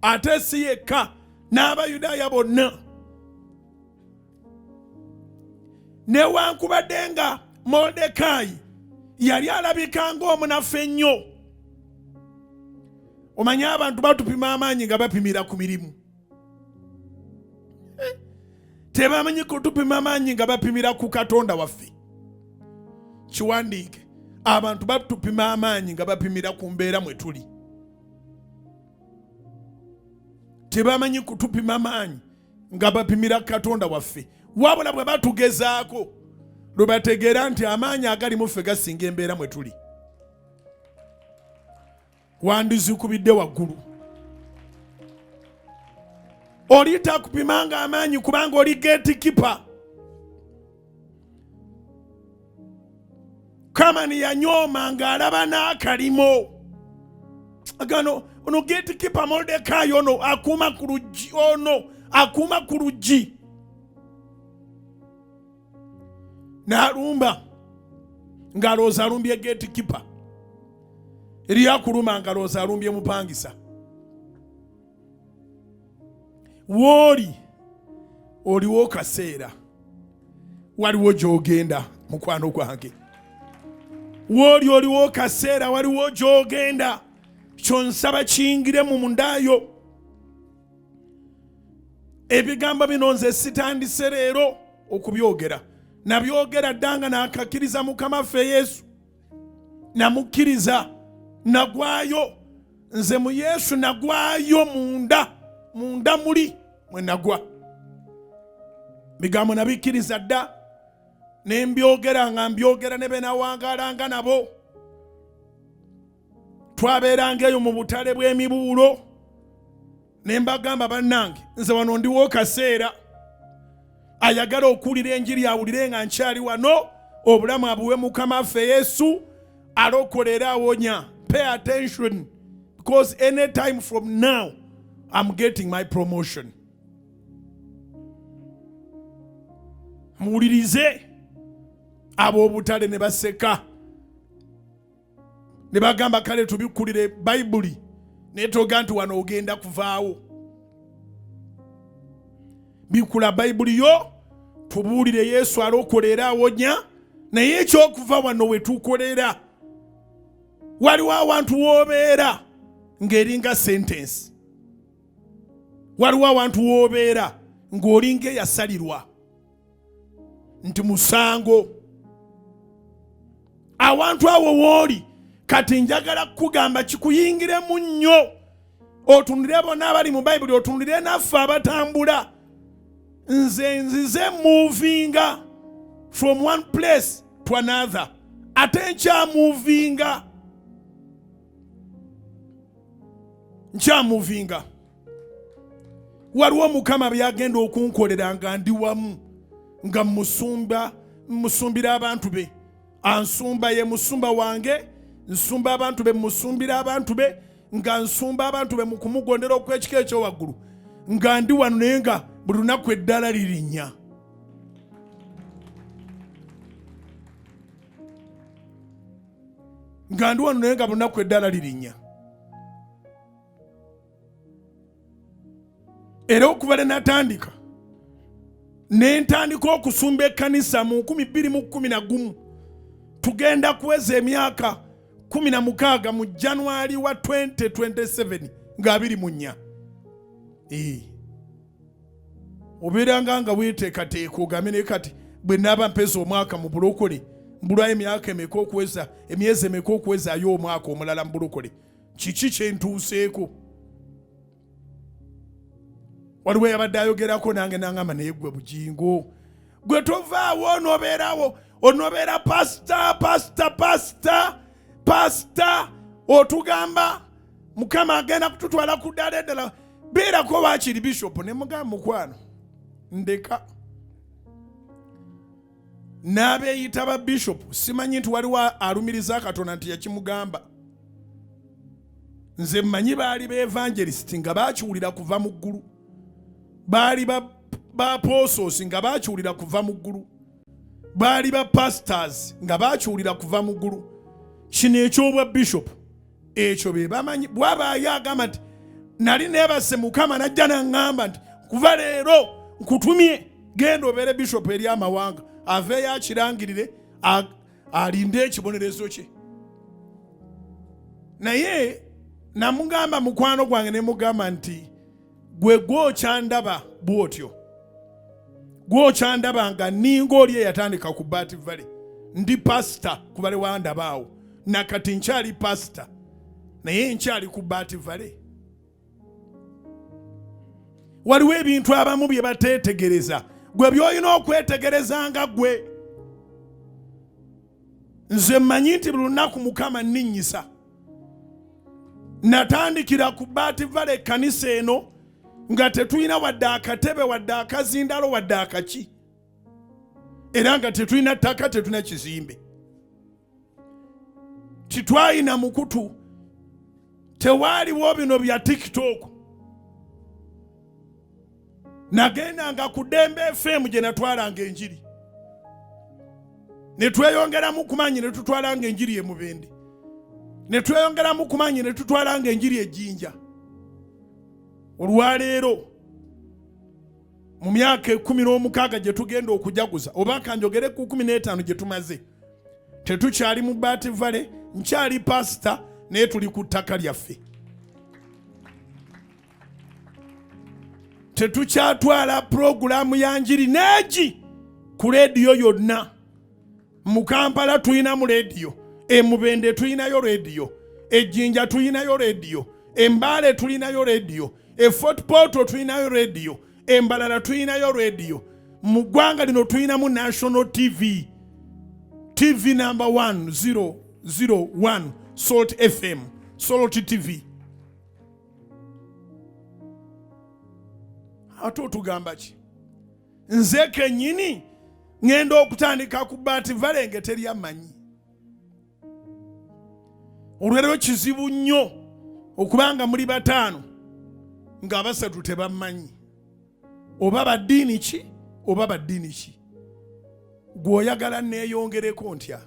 ate si yekka n'Abayudaaya bonna. Newankubadde nga Moludekaayi yali alabika ng'omunafu ennyo, omanyi abantu batupima amaanyi nga bapimira ku mirimu. Tebamanyi kutupima amaanyi nga bapimira ku Katonda waffe. Kiwandiike, abantu batupima amaanyi nga bapimira ku mbeera mwe tuli. Tebamanyi kutupima amaanyi nga bapimira Katonda waffe, wabula bwe batugezaako lwe bategeera nti amaanyi agali mu ffe gasinga embeera mwe tuli. Wandizikubidde waggulu. Oli takupimanga amaanyi kubanga oli gatekeeper. Kamani yanyooma ng'alaba n'akalimo gano. Ono gatekeeper Moludekaayi ono akuuma ku luggi, ono akuuma ku luggi, n'alumba ng'alowooza alumbye gatekeeper. Eriyo akuluma ng'alowooza alumbye mupangisa. Wooli oliwo kaseera, waliwo gy'ogenda, mukwano gwange. Wooli oliwo kaseera, waliwo gy'ogenda. Kyonsaba kiyingire mu mundaayo. Ebigambo bino nze sitandise leero okubyogera, nabyogera dda nga naakakkiriza Mukama waffe Yesu. Namukkiriza, nagwayo nze mu Yesu, nagwayo munda, munda muli mwe nagwa. Bigambo nabikkiriza dda ne mbyogera, nga mbyogera ne benawangalanga nabo. Twabeeranga eyo mu butale bw'emibuulo ne mbagamba, bannange, nze wano ndiwo kaseera. Ayagala okuwulira enjiri awulire nga nkyali wano, obulamu abuwe Mukama waffe Yesu, alokola era awonya. Pay attention, because any time from now I'm getting my promotion. Muwulirize. Ab'obutale ne baseka ne bagamba, kale tubikkulire Bayibuli, naye toga nti wano ogenda kuvaawo. Bikula Bayibuli yo, tubuulire Yesu alokola era awonya, naye ekyokuva wano we tukolera, waliwo awantu w'obeera ng'eringa sentence, waliwo awantu w'obeera ng'olinga eyasalirwa nti musango. Awantu awo wooli Kati njagala kukugamba kikuyingiremu nnyo, otunulire bonna abali mu Bayibuli, otunulire naffe abatambula. Nze nzize movinga from one place to another, ate nkyamuvinga, nkyamuvinga. Waliwo Mukama byagenda okunkolera nga ndi wamu, nga musumba, musumbira abantu be, ansumba, ye musumba wange, nsumba abantu be, musumbira abantu be, nga nsumba abantu be mu kumugondera okw'ekika ekyowaggulu, nga ndi wano naye nga buli lunaku eddala lirinnya. Nga ndi wano naye nga buli lunaku eddala lirinnya. Era okuva lwe natandika, ne ntandika okusumba ekkanisa mu 2011, tugenda kuweza emyaka 16 mu January wa 2027 nga 24. Obeeranga nga weeteekateeka ogambe naye kati bwe naaba mpeza omwaka mu bulokole, mbulwayo emyaka emeka okuweza, emyezi emeka okuwezaayo omwaka omulala mu bulokole, kiki kye ntuuseeko? Waliwo yabadde ayogerako nange nangamba, naye gwe Bugingo, gwe tovaawo, onoobeerawo, onoobeera pasita, pasita, pasita, pasita, otugamba Mukama agenda kututwala ku ddaala eddala, beerako waakiri bishopu. Ne mugamba, mukwano, ndeka n'abeeyita ba bishopu. Simanyi nti waliwo alumiriza Katonda nti yakimugamba. Nze mmanyi baali ba evangelist nga bakiwulira kuva mu ggulu, baali ba apostles nga bakiwulira kuva mu ggulu, baali ba pastors nga bakiwulira kuva mu ggulu. Kino eky'obwa bishop ekyo be bamanyi. Bwabaayo agamba nti nali neebase, Mukama najja naŋŋamba nti kuva leero nkutumye, genda obeere bishop eri amawanga, aveeyo akirangirire, alinde ekibonerezo kye. Naye namugamba mukwano gwange, ne mugamba nti gwe gwokyandaba bwotyo, gwokyandaba nga ninga oli eyatandika ku Bat Valley, ndi pasita kubale wandabaawo nakati nkyali pasita, naye nkyali ku Bat Valley. Waliwo ebintu abamu bye bateetegereza, gwe by'olina okwetegereza nga gwe. Nze mmanyi nti buli lunaku Mukama nninnyisa. Natandikira ku Bat Valley ekkanisa eno nga tetulina wadde akatebe, wadde akazindalo, wadde akaki, era nga tetulina ttaka, tetulina kizimbe, titwalina mukutu, tewaaliwo bino bya TikTok. Nagendanga ku Ddembe FM gye natwalanga enjiri, ne tweyongeramu kumanyi, ne tutwalanga enjiri e Mubende, ne tweyongeramu kumanyi, ne tutwalanga enjiri e Jjinja. Olwaleero mu myaka 16 gye tugenda okujaguza, oba kanjogere ku 15 gye tumaze, tetukyali mu Bat Valley, nkyali pasita, naye tuli ku ttaka lyaffe. Tetukyatwala pulogulaamu ya njiri neegi ku leediyo yonna. Mu Kampala tulinamu leediyo, e Mubende tulinayo leediyo, e Jjinja tulinayo leediyo, e Mbale tulinayo leediyo, e Fort Portal tulinayo leediyo, e Mbarara tulinayo leediyo. Mu ggwanga lino tulinamu National TV, TV number 1001, Salt FM, Salt TV. Ate otugamba ki? Nze kennyini ŋŋenda okutandika ku Bat Valley nga teri amanyi. Olwaleero kizibu nnyo okubanga muli 5 nga 3 tebammanyi, oba baddiini ki oba baddiini ki. Gw'oyagala neeyongereko ntya?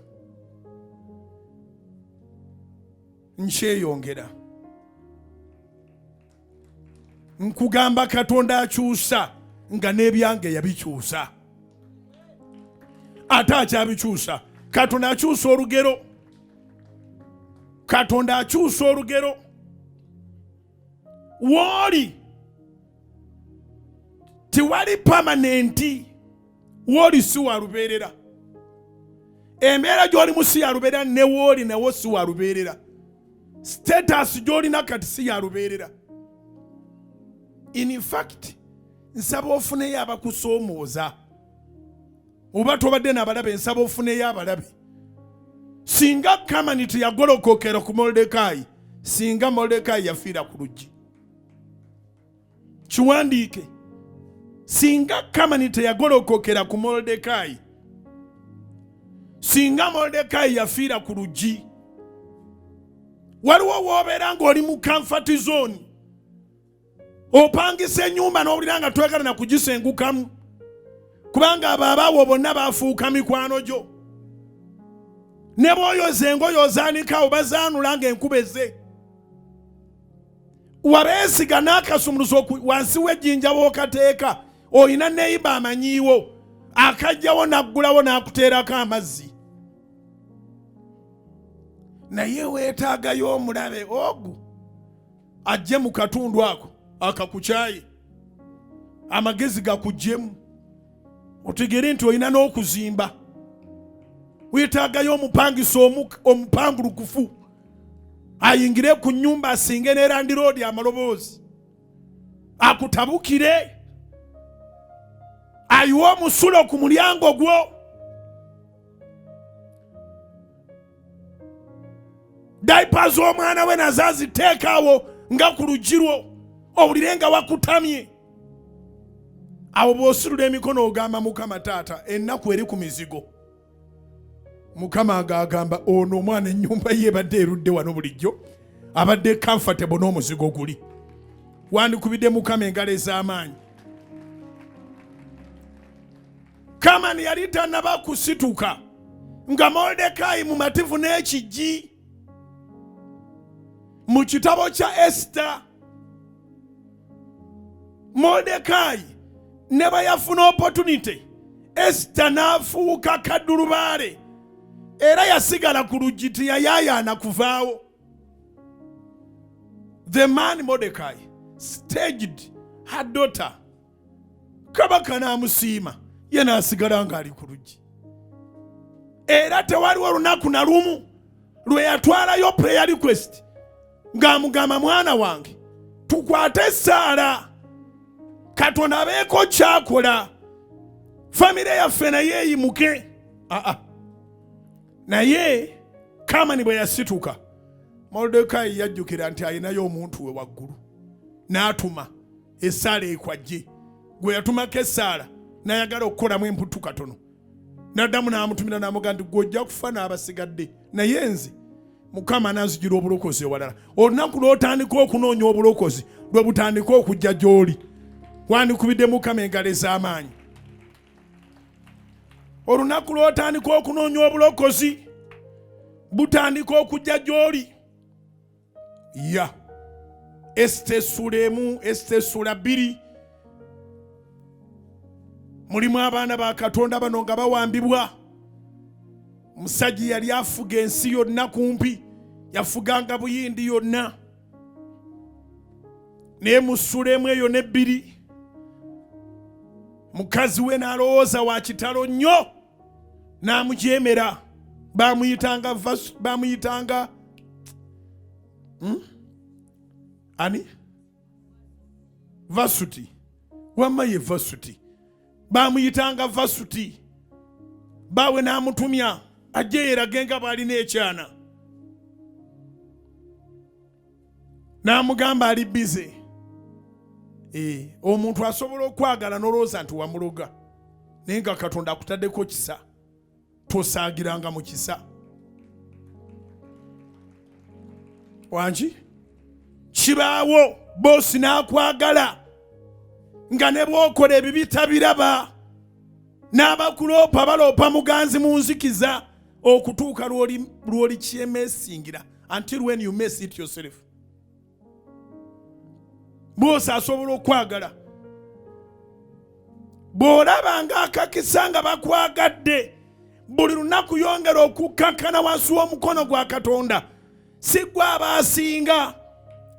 Nkyeyongera nkugamba Katonda akyusa nga n'ebyange yabikyusa, ate akyabikyusa. Katonda akyusa olugero, Katonda akyusa olugero. Wooli tewali permanent, wooli si wa lubeerera. Embeera gy'olimu si ya lubeerera, ne w'oli nawo si wa lubeerera. Status gy'olina kati si ya lubeerera. In fact, nsaba ofuneyo abakusoomooza. Oba tobadde n'abalabe, nsaba ofuneyo abalabe. Singa Kamani teyagolokokera ku Molodekayi, singa Molodekayi yafiira ku luggi. Kiwandiike. Singa Kamani teyagolokokera ku Molodekayi, singa Molodekayi yafiira ku luggi. Waliwo w'obeera ng'oli mu comfort zone, opangisa ennyumba n'owulira nga twagala na kugisengukamu, kubanga abo abaawo bonna bafuuka mikwano gyo. Ne bw'oyoza engoye ozaanikawo, bazaanula ng'enkuba ezze. Wabeesiga n'akasumuluzo wansi w'ejjinja w'okateeka, olina neyiba amanyiiwo akajjawo n'aggulawo n'akuteerako amazzi. Naye weetaagayo omulabe ogu ajje mu katundu ako akakukyaye, amagezi gakuggyemu, otegere nti olina n'okuzimba. Weetaagayo omupangisa omupangulukufu ayingire ku nnyumba, asinge ne landiroodi amaloboozi, akutabukire, ayiwe omusulo ku mulyango gwo. Diaper z'omwana we nazo aziteekaawo nga ku luggi lwo, owulire nga wakutamye. Awo bw'osirula emikono ogamba, Mukama taata, ennaku eri ku mizigo. Mukama agagamba, ono omwana ennyumba ye ebadde erudde wano bulijjo, abadde comfortable n'omuzigo guli. Wandikubidde Mukama engalo ez'amaanyi. Kamani yali tannaba kusituka nga Molodekayi mumativu n'ekijji. Mu kitabo kya Esita, Molodekayi ne bwe yafuna opportunity, Esita n'afuuka kaddulubaale, era yasigala ku luggi, teyayaayaana kuvaawo. The man Mordecai staged her daughter. Kabaka n'amusiima, ye n'asigala ng'ali ku luggi. Era tewaliwo lunaku na lumu lwe yatwalayo prayer request ng'amugamba, mwana wange tukwate essaala Katonda abeeko kyakola, famire yaffe naye eyimuke. Aa, naye Kamani bwe yasituka, Molodekayi yajjukira nti alinayo omuntu we waggulu, n'atuma essaala ekwajje. Gwe yatumako essaala n'ayagala okukolamu emputu katono, n'addamu n'amutumira n'amugamba nti, gwe ojja kufa n'abasigadde, naye nze Mukama ananzigira obulokozi ewalala. Olunaku lw'otandika okunoonya obulokozi lwe butandika okujja gy'oli. Wandikubidde Mukama engalo ez'amaanyi. Olunaku lw'otandika okunoonya obulokozi butandika okujja gy'oli. Ya Esita essula 1, Esita essula 2, mulimu abaana ba Katonda bano nga bawambibwa. Omusajja yali afuga ensi yonna, kumpi yafuganga Buyindi yonna. Naye mu ssula 1 eyo n'ebbiri, mukazi we n'alowooza wa kitalo nnyo, n'amujeemera. Bamuyitanga ani? Vasuti. Wamma ye Vasuti, bamuyitanga Vasuti. Baawe n'amutumya ajje yerage nga bw'alina ekyana, n'amugamba ali busy. Omuntu asobola okwagala n'olowooza nti wamuloga, naye nga Katonda akutaddeko kisa. Tosaagiranga mu kisa wangi. Kibaawo boosi n'akwagala nga ne bw'okola ebibi tabiraba, n'abakuloopa baloopa muganzi mu nzikiza okutuuka lw'oli kyemesingira, until when you mess it yourself. Boosi asobola okwagala, bw'olaba ng'akakisa nga bakwagadde, buli lunaku yongera okukkakkana wansi w'omukono gwa Katonda. Si gwe aba asinga,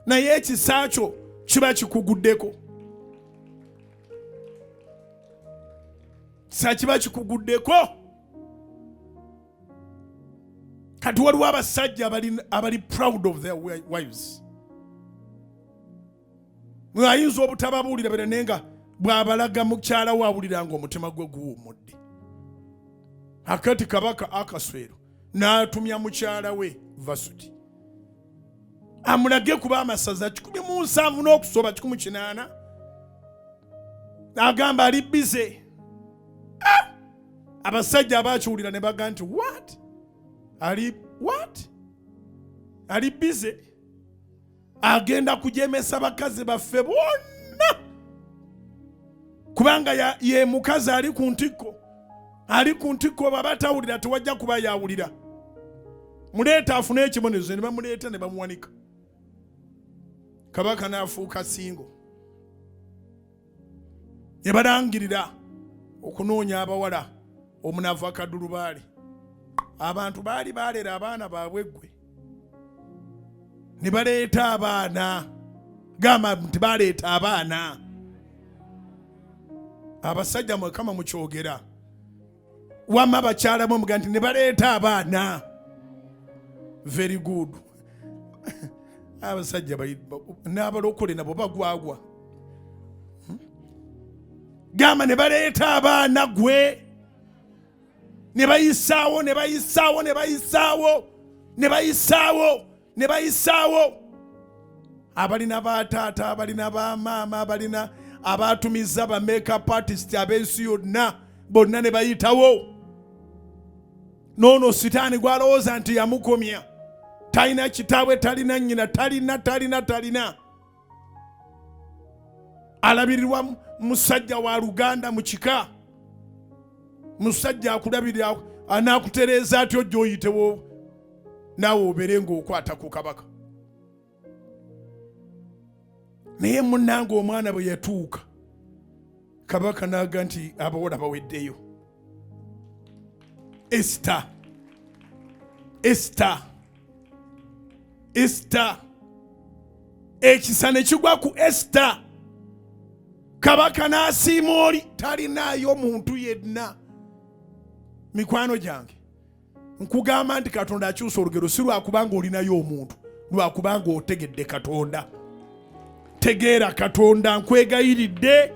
naye ekisa kyo kiba kikuguddeko. Kisa kiba kikuguddeko. Kati waliwo abasajja abali proud of their wives. Ayinza obutababuulira bera naye nga bw'abalaga mukyala we awulira nga omutima gwe guwummudde. Akati kabaka Akaswero n'atumya mukyala we Vasuti amulage kuba amasaza 170 n'okusoba 180, agamba ali bize. Abasajja abakiwulira ne baga nti what? Ali what? Ali bize, agenda kujemesa bakazi baffe bonna, kubanga ye mukazi ali ku ntikko, ali ku ntikko. Bw'aba tawulira tewajja kuba yawulira. Muleeta afune ekibonerezo, ne bamuleeta ne bamuwanika. Kabaka n'afuuka singo. Ne balangirira okunoonya abawala omunava kadulubaale. Abantu baali baalera abaana baabwe ggwe, ne baleeta abaana. Gamba nti baleeta abaana. Abasajja mwekama mukyogera, wamma bakyala mwe muga nti ne baleeta abaana. Very good. Abasajja n'abalokole nabo bagwagwa. Gamba ne baleeta abaana gwe, ne bayisaawo, ne bayisaawo, ne bayisaawo, ne bayisaawo, ne bayisaawo. Abalina bataata, abalina bamaama, abalina abatumiza ba makeup artist ab'ensi yonna, bonna ne bayitawo. Noono sitaani gw'alowooza nti yamukomya, talina kitaabwe, talina nnyina, talina, talina, talina, alabirirwa musajja wa luganda mu kika. Musajja akulabirira anaakutereeza atyo ojja oyitewo naawe obeere ng'okwata ku kabaka. Naye munnange omwana bwe yatuuka, kabaka n'aga nti abawala baweddeyo. Esita, Esita, Esita, ekisa ne kigwa ku Esita. Kabaka n'asiima oli talinaayo muntu yenna. Mikwano gyange, nkugamba nti Katonda akyusa olugero, si lwakubanga olinayo omuntu, lwakubanga otegedde Katonda. Tegeera Katonda, nkwegayiridde.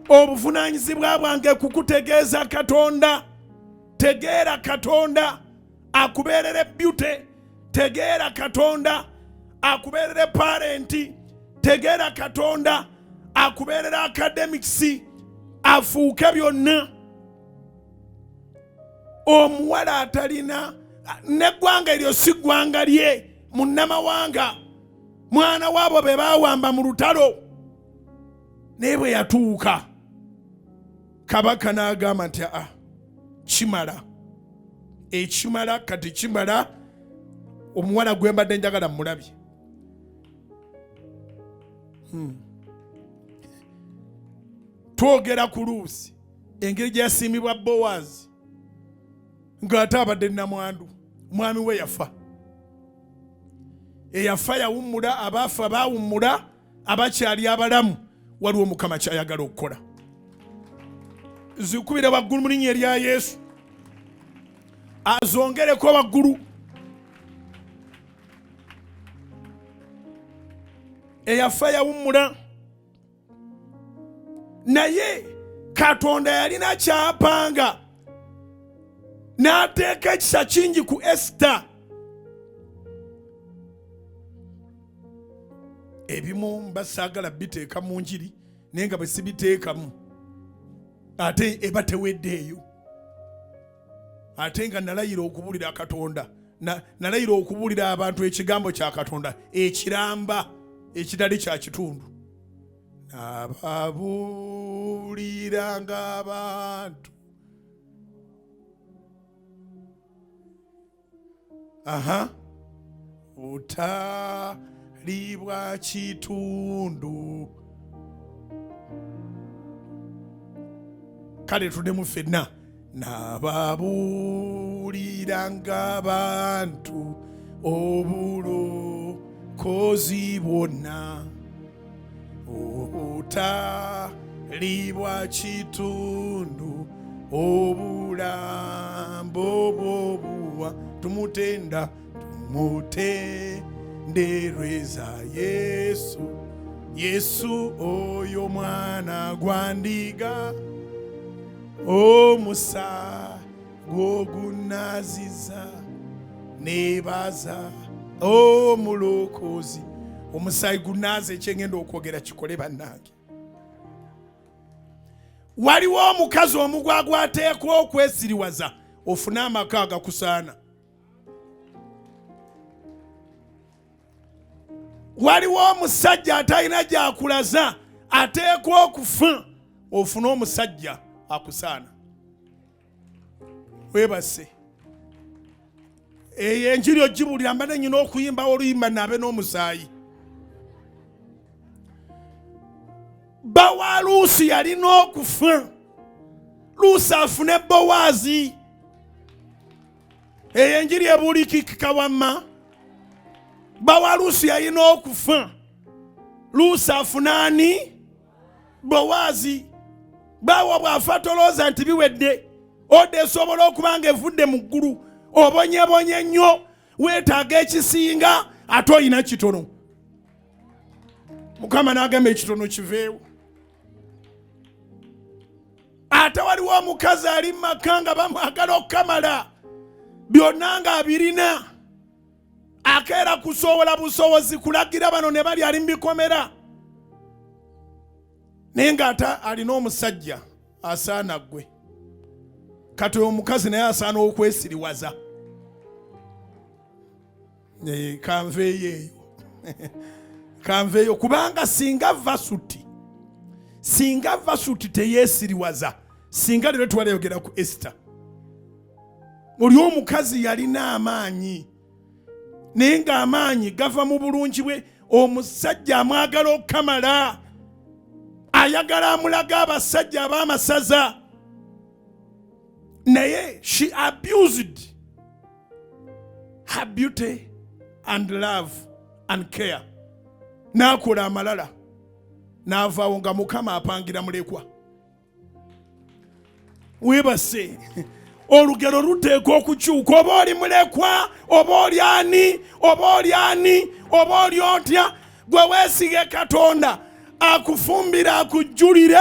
Obuvunaanyizibwa bwange kukutegeeza Katonda. Tegeera Katonda akubeerere beauty, tegeera Katonda akubeerere parent, tegeera Katonda akubeerere academics, afuuke byonna. Omuwala atalina neggwanga eryo si ggwanga lye, munnamawanga, mwana waabo be baawamba mu lutalo. Naye bwe yatuuka, kabaka n'agamba nti aa, kimala, ekimala kati kimala. Omuwala gwe mbadde njagala mmulabye. Twogera ku Luusi, engeri gye yasiimibwa Bowaazi ng'ate abadde namwandu, mwami we yafa. Eyafa yawummula, abaafa baawummula, abakyali abalamu waliwo Mukama kyayagala okukola. Zikubira waggulu mu linnya erya Yesu, azongereko waggulu. Eyafa yawummula, naye Katonda yalina kyapanga n'ateeka ekisa kingi ku Esita. Ebimu mba saagala biteeka mu njiri, naye nga bwe sibiteekamu ate eba teweddeeyo. Ate nga nalayira okubuulira Katonda, nalayira okubuulira abantu ekigambo kya Katonda ekiramba ekitali kya kitundu. Ababuuliranga abantu, aha, butali bwa kitundu. Kale tuddemu ffenna. Nababuuliranga abantu obulokozi bwonna obutali bwa kitundu, obulambo bw'obuwa. Tumutenda, tumutendereza Yesu. Yesu oyo mwana gwa ndiga, omusa gwogunaziza, nebaza omulokozi. Omusaayi gunaaza. Ekyengenda okwogera kikole bannange. Waliwo omukazi omugwagwateekwa okwesiriwaza ofune amaka agakusaana. Waliwo omusajja atalina gyakulaza ateekwa okufa ofune omusajja akusaana. Webase eyo enjiri ogibulira, mbadde nyina okuyimbawo oluyimba naabe n'omusaayi. Bawa Luusi yalina okufa, Luusi afune Bowaazi. Eyo enjiri ebuulikikika wamma. Bawa Luusi yalina okufa, Luusi afune ani? Bowaazi. Baawa bw'afa tolowooza nti biwedde. Oda esobola okuba nga evudde mu ggulu, obonyebonye nnyo, weetaaga ekisinga ate olina kitono. Mukama n'agamba ekitono kiveewo. Ate waliwo omukazi ali mu maka nga bamwagala okukamala byonna ng'abirina, akeera kusobola busobozi kulagira bano ne bali ali mu bikomera, naye ng'ate alina omusajja asaana ggwe. Kati omukazi naye asaana okwesiriwaza. Kanveeyo eyo, kanveeyo, kubanga singa Vasuti teyeesiriwaza, singa leero twalayogera ku Esita. Oli omukazi yalina amaanyi, naye ng'amaanyi gava mu bulungi bwe. Omusajja amwagala okukamala, ayagala amulaga abasajja ab'amasaza, naye she abused her beauty and love and care, n'akola amalala n'avaawo nga Mukama apangira mulekwa. Weebase, olugero luteekwa okukyuka. Oba oli mulekwa, oba oli ani, oba oli ani, oba oli otya, gwe weesige Katonda akufumbira akujjulire.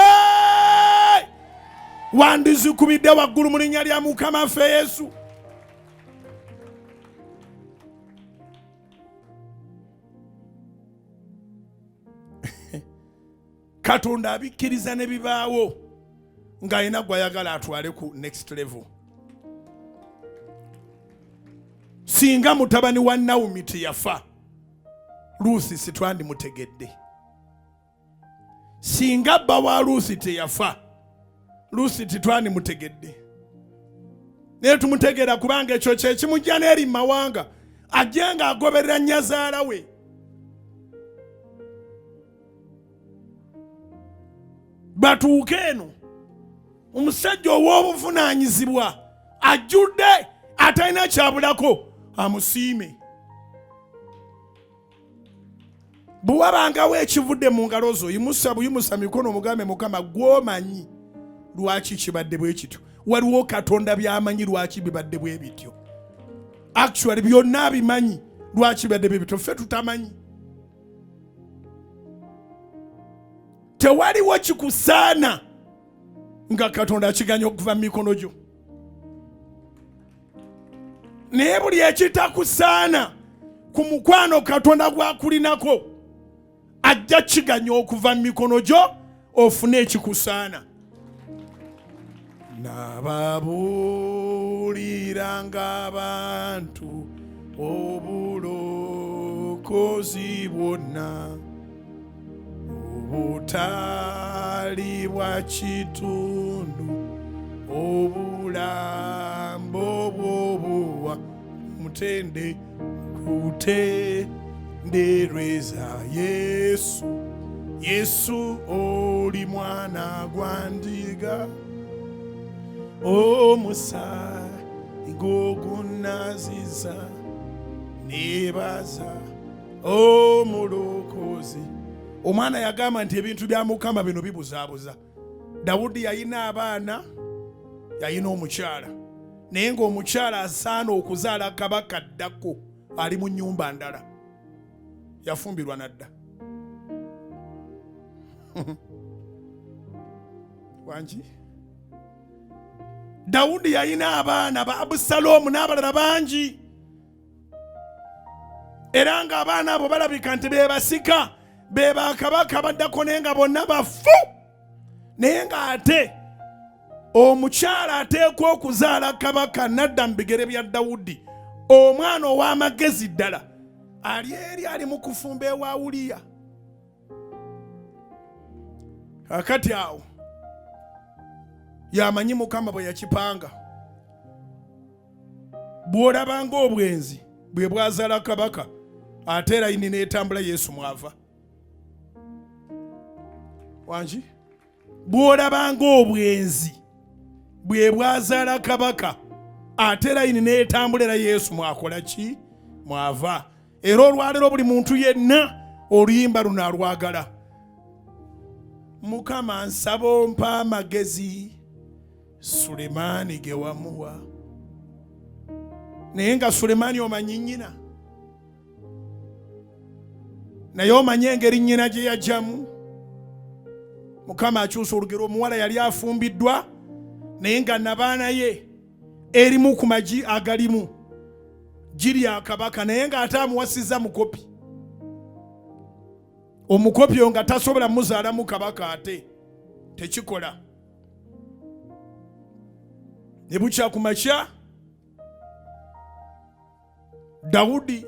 Wandizikubidde waggulu mu linnya lya Mukama ffe Yesu. Katonda abikkiriza ne bibaawo ng'alina gw'ayagala atwale ku next level. Singa mutabani wa Nawumi teyafa, Luusi sitwandimutegedde. Singa bba wa Luusi teyafa, Luusi titwandimutegedde, naye tumutegeera kubanga ekyo kyekimujja n'eri mu mawanga, ajje ng'agoberera nnyazaala we. Batuuke eno omusajja ow'obuvunaanyizibwa ajjudde atalina kyabulako amusiime. Bwe wabangawo ekivudde mu ngalo zo, yimusa buyimusa mikono omugambe, Mukama gw'omanyi lwaki kibadde bwe kityo. Waliwo Katonda by'amanyi lwaki bibadde bwe bityo. Actually byonna abimanyi lwaki bibadde bwe bityo, ffe tutamanyi. Tewaliwo kikusaana nga Katonda akiganya okuva mu mikono gyo, naye buli ekitakusaana ku mukwano Katonda gwakulinako ajja kiganya okuva mu mikono gyo ofune ekikusaana. Nababuuliranga abantu obulokozi bwonna obutali bwa kitundu, obulambo bw'obuwa mutende kutendereza Yesu. Yesu oli mwana gwa ndiga, omusaayi gugunaziza, nebaza omulokozi. Omwana yagamba nti ebintu bya Mukama bino bibuzaabuza. Dawudi yalina abaana, yalina omukyala, Naye ng'omukyala asaana okuzaala kabaka addako ali mu nnyumba ndala. Yafumbirwa nadda. Wangi? Dawudi yalina abaana ba Abusaloomu n'abalala bangi, era ng'abaana abo balabika nti be basika be bakabaka baddako, naye nga bonna bafu. Naye ng'ate omukyala ateekwa okuzaala kabaka nadda mu bigere bya Dawudi, omwana ow'amagezi ddala ali eri ali mu kufumba ewa Uliya. Kakati awo yamanyi Mukama bwe yakipanga. Bw'olabanga obwenzi bwe bwazala kabaka, ate layini n'etambula Yesu mwava. Wangi? Bw'olabanga obwenzi bwe bwazala kabaka, ate layini n'etambula era Yesu mwakola ki? Mwava. Era olwaleero buli muntu yenna oluyimba luno alwagala. Mukama nsaba ompa amagezi Sulemaani ge wamuwa. Naye nga Sulemaani omanyi nnyina, naye omanyi engeri nnyina gye yajjamu. Mukama akyusa olugero. Omuwala yali afumbiddwa naye nga nabaana ye erimu ku magi agalimu giri akabaka, naye ng'ate amuwasizza mukopi. Omukopi oyo nga tasobola muzaalamu kabaka, ate tekikola. Ne bukya ku makya, Dawudi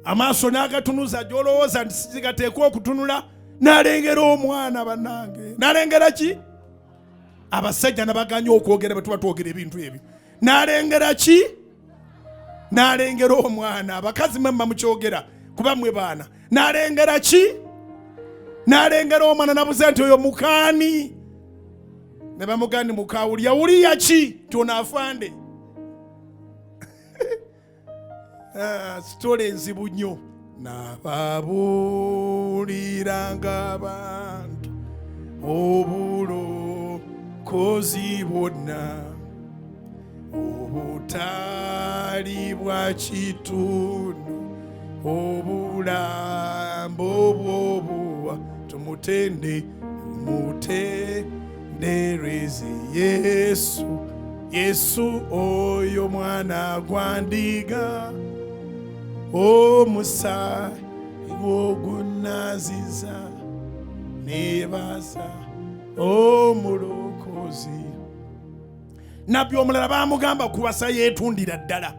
amaaso n'agatunuza gy'olowooza nti sigateekwa okutunula, n'alengera omwana. Bannange, n'alengera ki? Abasajja nabaganya okwogera bwe tuba twogera ebintu ebyo. N'alengera ki? N'alengera omwana. Abakazi mwe mukyogera kuba mwe baana. N'alengera ki? N'alengera omwana. Nabuza nti oyo mukaani? Ne bamugandi mukawulya wuliya ki nti ono afande. Sitole enzibu nnyo. Nababuuliranga abantu obulokozi bwonna obutali bwa kitundu, obulambo bw'obuwa. Tumutende, tumutendereze Yesu, Yesu oyo mwana gwa ndiga, omusaayi gwogunaziza, nebaza omulokozi. Nabbi omulala bamugamba kuwasa, yeetundira ddala.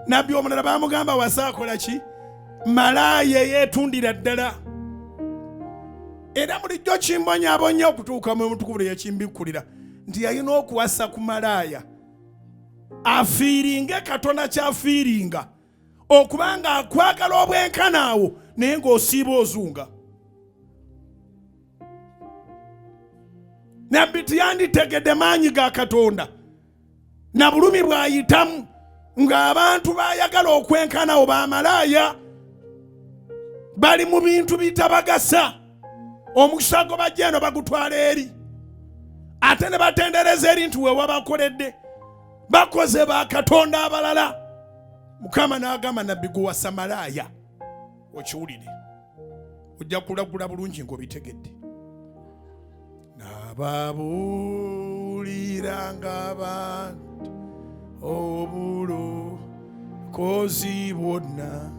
Nabbi omulala bamugamba wasa, akola ki? Malaaya yeetundira ddala. Era bulijjo kimbonyabonya okutuuka mu mutukuvu lwe yakimbikkulira nti yalina okuwasa ku malaaya afiiringe Katonda kyafiiringa okuba nga akwagala obwenkana awo, naye ng'osiiba ozunga. Nabbi tiyanditegedde maanyi ga Katonda na bulumi bw'ayitamu ng'abantu bayagala okwenkanawo bamalaaya bali mu bintu bitabagasa. Omukisa gwe bajja eno bagutwala eri, ate ne batendereza eri nti wewabakoledde bakoze bakatonda abalala. Mukama n'agamba nabbi guwasa malaaya okiwulire, ojja kulagula bulungi ng'obitegedde. Nababuuliranga abantu obulokozi bwonna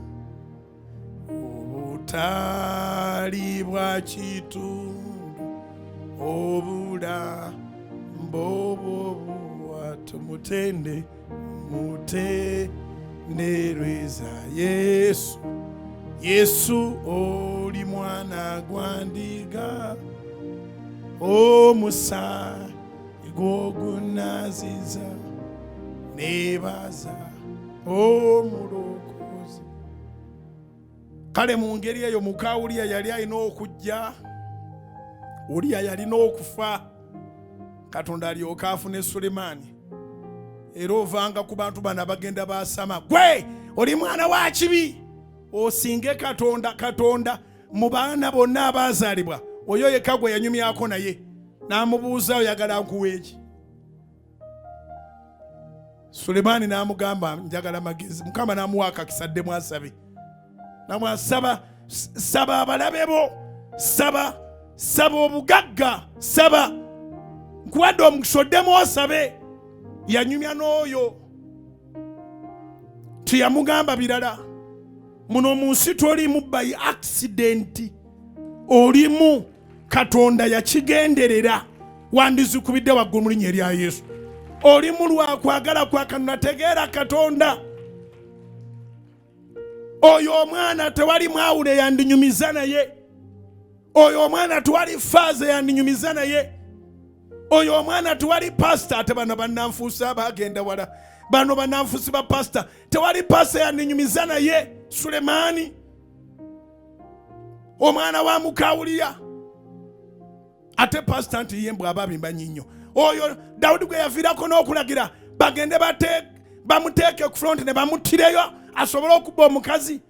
obutali bwa kitundu, obulambo bw'obuwa. Tumutende, mutendereza Yesu, Yesu oli mwana gwa ndiga, omusaayi gwogunaziza, nebaza omulokozi. Kale mu ngeri eyo muka Uliya yali alina okujja, Uliya yalina okufa, Katonda alyoke afune Sulemaani. Era ovanga ku bantu bano abagenda basama, gwe oli mwana wa kibi, osinge Katonda. Katonda mu baana bonna abaazaalibwa oyo yekka gwe yanyumyako naye. N'amubuuza, "Oyagala nkuwa eki?" Sulemaani n'amugamba, "Njagala magezi." Mukama n'amuwa akakisa addemu asabe. Namwasaba, "Saba abalabe bo, saba, saba obugagga, saba, nkuwadde omukisa oddemu osabe." Yanyumya n'oyo, teyamugamba birala. Muno mu nsi tolimu by accident, olimu Katonda yakigenderera. Wandizikubidde waggulu mu linnya erya Yesu. Olimu lwakwagala kwa Katonda. Tegeera Katonda oyo. Omwana tewali mwawule yandinyumiza naye oyo omwana, tewali faaza yandinyumiza naye oyo omwana, tewali pasita. Ate bano bannanfuusi abagenda wala, bano bannanfuusi ba pasita, tewali pasita yandinyumiza naye Sulemaani, omwana wa mukawuliya. Ate pasita nti ye mbw aba abimbanyi nnyo. Oyo Dawudi gwe yaviirako n'okulagira bagende bamuteeke ku front ne bamuttireyo asobole okubba omukazi,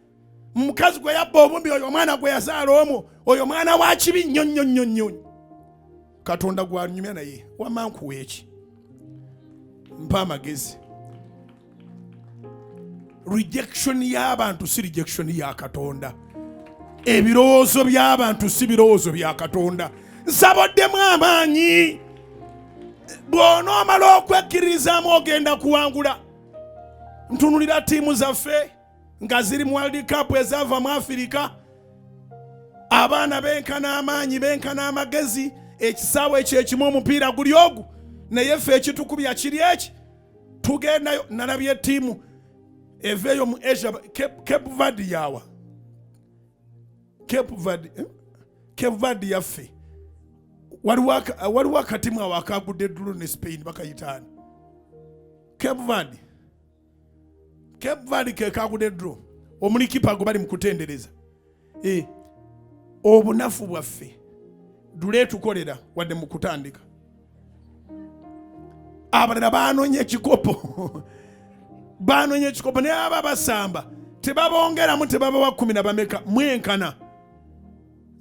mukazi gwe yabba obumbi. Oyo omwana gwe yazaala omwo, oyo mwana wa kibi nnyo nnyo nnyo nnyo. Katonda gwanyumya naye, "Wama nkuwa eki?" "Mpa amagezi." Rejection y'abantu si rejection ya Katonda. Ebirowoozo by'abantu si birowoozo bya Katonda. Nsaboddemu amaanyi. Bw'onoomala okwekkiririzaamu, ogenda kuwangula. Ntunulira ttiimu zaffe nga ziri mu World Cup ezaava mu Afirika. Abaana benkana amaanyi, benkana amagezi, ekisaawe ekyo ekimu, omupiira guli ogu, naye ffe ekitukubya kiri eki. Tugendayo, nalabye ttiimu eveeyo mu Asia, Cape Verde yawa Cape Verde, eh? Cape Verde yaffe. Waliwo akatimu awo akagudde eddulo ne Spain, bakayitaani? Cape Verde, Cape Verde ke kagudde eddulo, omuli kipa gwe bali mu kutendereza. Obunafu bwaffe dule tukolera wadde mu kutandika. Abalala banoonya ekikopo, banoonya ekikopo, naye aba basamba tebabongeramu, tebabawa 10 na bameka, mwenkana.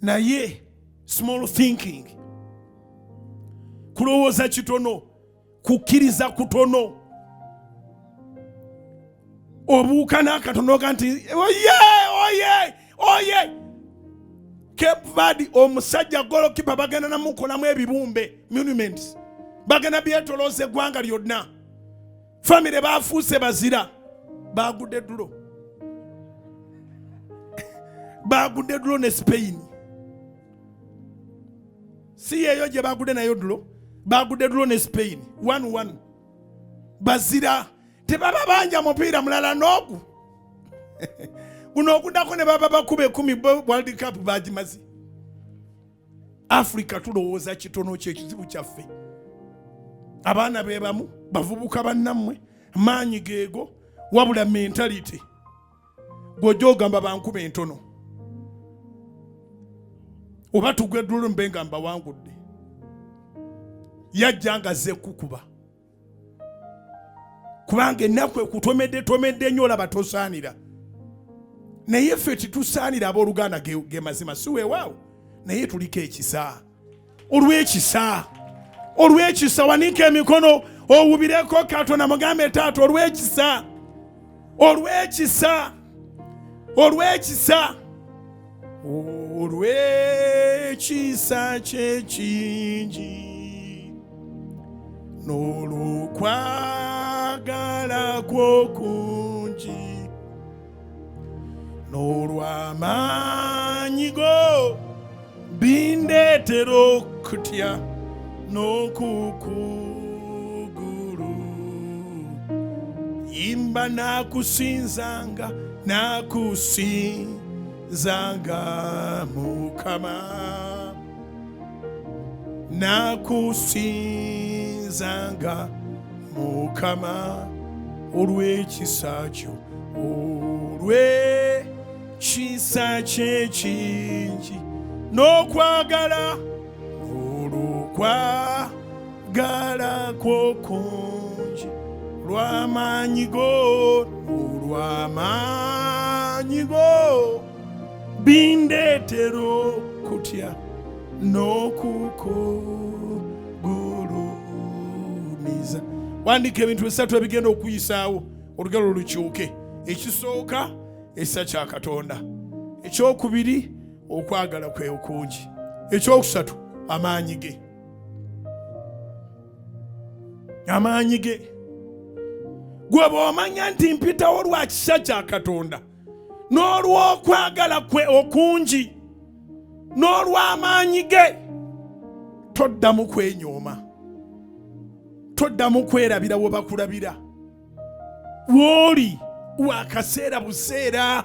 Naye small thinking, kulowooza kitono, kukkiriza kutono, obuuka n'akatono ga nti oye oye oye. Cape Verde, omusajja golokipa bagenda namukolamu ebibumbe, monuments, bagenda byetolooza eggwanga lyonna. Famire bafuuse bazira, bagudde draw, bagudde draw ne Spain. Si yeeyo gye bagudde nayo draw? Bagudde draw ne Spain 1-1. Bazira tebaba banja mupiira mulala n'ogu guno oguddako ne baba bakuba 10, bo World Cup bagimaze. Africa tulowooza kitono, kyekizibu kyaffe. Abaana be bamu, bavubuka bannammwe, maanyi geego, wabula mentality. Gw'ojja ogamba bankuba entono oba tugwe eddulu mbe nga mbawangudde. Yajja nga azze kukuba, kubanga ennaku ekutomedde tomedde nnyo, olaba tosaanira. Naye ffe titusaanira, abooluganda, ge mazima, si weewaawo, naye tuliko ekisa. Olw'ekisa, olw'ekisa, wanika emikono owubireko Katonda, mugambe, "Taata, olw'ekisa, olw'ekisa, olw'ekisa, olw'ekisa kyekingi n'olwokwagala kwo kungi n'olw'amaanyi go bindeetera okutya n'okukugulu yimba. Nakusinzanga, nakusinzanga Mukama, nakusinzanga Mukama, olw'ekisa kyo, olw'ekisa kyekingi n'okwagala, olw'okwagala kwo kungi, lw'amaanyi go, olw'amaanyi go bindeetera okutya n'okuku." Kitamiiza. Wandiika ebintu bisatu ebigenda okuyisaawo olugero lukyuke. Ekisooka, ekisa kya Katonda. Ekyokubiri, okwagala kwe okungi. Ekyokusatu, amaanyi ge. Amaanyi ge. Gwe bw'omanya nti mpitawo lwa kisa kya Katonda n'olw'okwagala kwe okungi n'olw'amaanyi ge, toddamu kwenyooma, toddamu kwerabira we bakulabira. W'oli wakaseera buseera.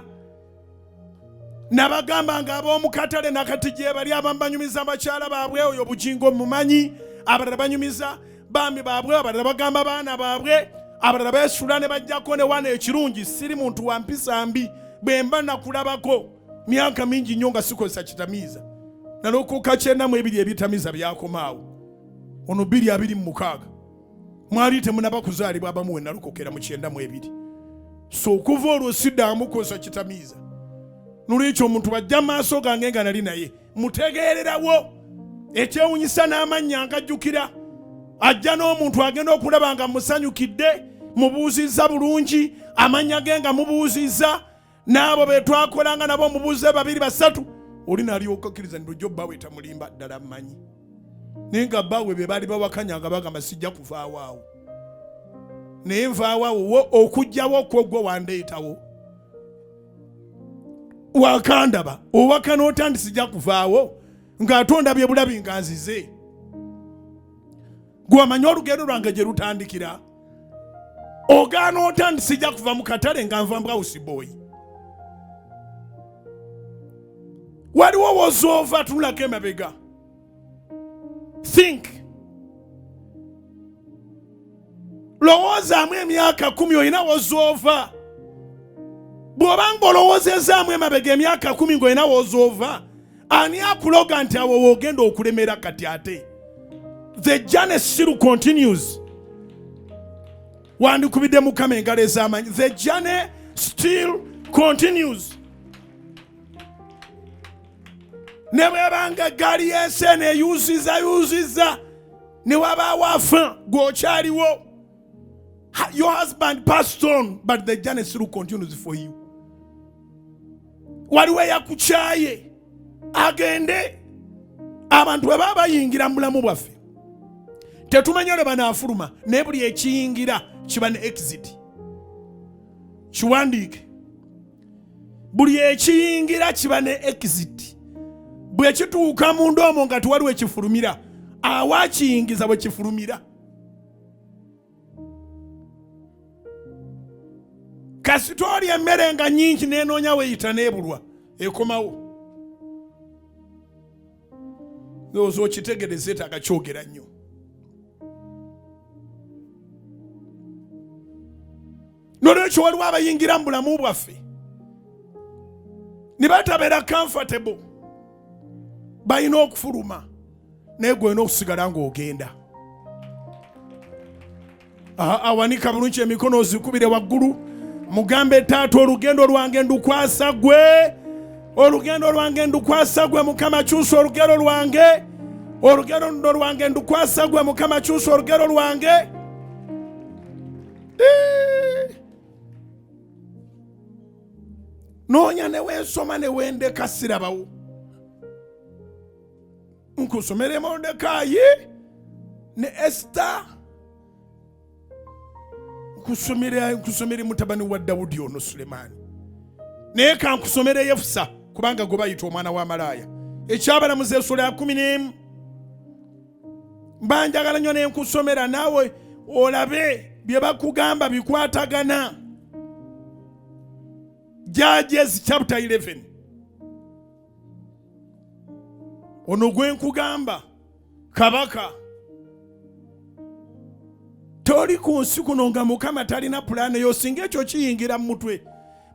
Nabagamba nga ab'omu katale nakati gye bali, abamu banyumiza bakyala baabwe, oyo Bugingo mumanyi, abalala banyumiza baami baabwe, abalala bagamba baana baabwe, abalala beesula ne bajjako ne wana. Ekirungi siri muntu wa mpisa mbi, bwe mba nakulabako myaka mingi nnyo nga sikozesa kitamiiza, nalokoka 92 ebitamiiza byakomaawo, ono 2026 mwali temunaba kuzaalibwa abamu we nalokokera mu 92. So okuva olwo siddamu kukozesa kitamiiza. Nolwekyo omuntu bajja maaso gange nga nali naye mutegeererawo, ekyewunyisa n'amannya ngajjukira. Ajja n'omuntu agenda okulaba nga musanyukidde, mubuuzizza bulungi amannya ge, nga mubuuzizza n'abo be twakolanga nabo, mubuuze babiri basatu, oli nalyoka kkiriza nti lujja obbawe tamulimba ddala mmanyi. Naye nga bbaawe be baali bawakanya nga bagamba sijja kuvaawo awo, naye nvaawo awo wo okugjawo kwo gwe wandeetawo, wakandaba owakana otya nti sijja kuvaawo ng'ate ondabye bulabi nga nzize. Gwe wamanyi olugendo lwange gye lutandikira, ogaana otya nti sijja kuva mu katale nga nva mbwawusiboyi. Waliwo wozoova, tunulako emabega, think, lowoozaamu emyaka 10 olina wozoova. Bw'oba ng'olowoozezaamu emabega emyaka 10 ng'olina wozoova, ani akuloga nti awo woogenda okulemera kati? Ate the journey still continues. Wandikubidde Mukama engalo ez'amanyi. The journey still continues. Ne bwebanga eggaali y'ensi eno eyuziza yuziza ne wabaawo afa, gw'okyaliwo. Your husband passed on, but the journey still continues for you. Waliwo eyakukyaye agende. Abantu bwe baba bayingira mu bulamu bwaffe tetumanya lwe banaafuluma, naye buli ekiyingira kiba ne exit. Kiwandiike, buli ekiyingira kiba ne exit. Bwe kituuka munda omwo nga tewaliwo ekifulumira, awakiyingiza bwe kifulumira. Kasita oli emmere nga nnyingi n'enoonya weeyita n'ebulwa, ekomawo. Ndowooza okitegereza, etaaga kyogera nnyo. Nolwekyo waliwo abayingira mu bulamu bwaffe ne batabeera comfortable, balina okufuluma, naye gwe olina okusigala ng'ogenda. Awanika bulungi emikono ozikubire waggulu, mugambe, taata, olugendo lwange ndukwasa gwe, olugendo lwange ndukwasa gwe Mukama, kyusa olugero lwange, olugendo lwange ndukwasa gwe Mukama, kyusa olugero lwange. Noonya ne weesoma ne wendeka sirabawo. Nkusomere Molodekaayi ne Esita, nkusomere mutabani wa Dawudi ono Sulemaani, naye kankusomere Yefusa kubanga gwe bayita omwana wa malaaya. Ekyabalamuzi essula ya 11, mba njagala nnyo ne nkusomera naawe olabe bye bakugamba bikwatagana. Judges chapter 11, ono gwe nkugamba kabaka. Toli ku nsi kuno nga Mukama talina pulaane yo. Singa ekyo kiyingira mu mutwe,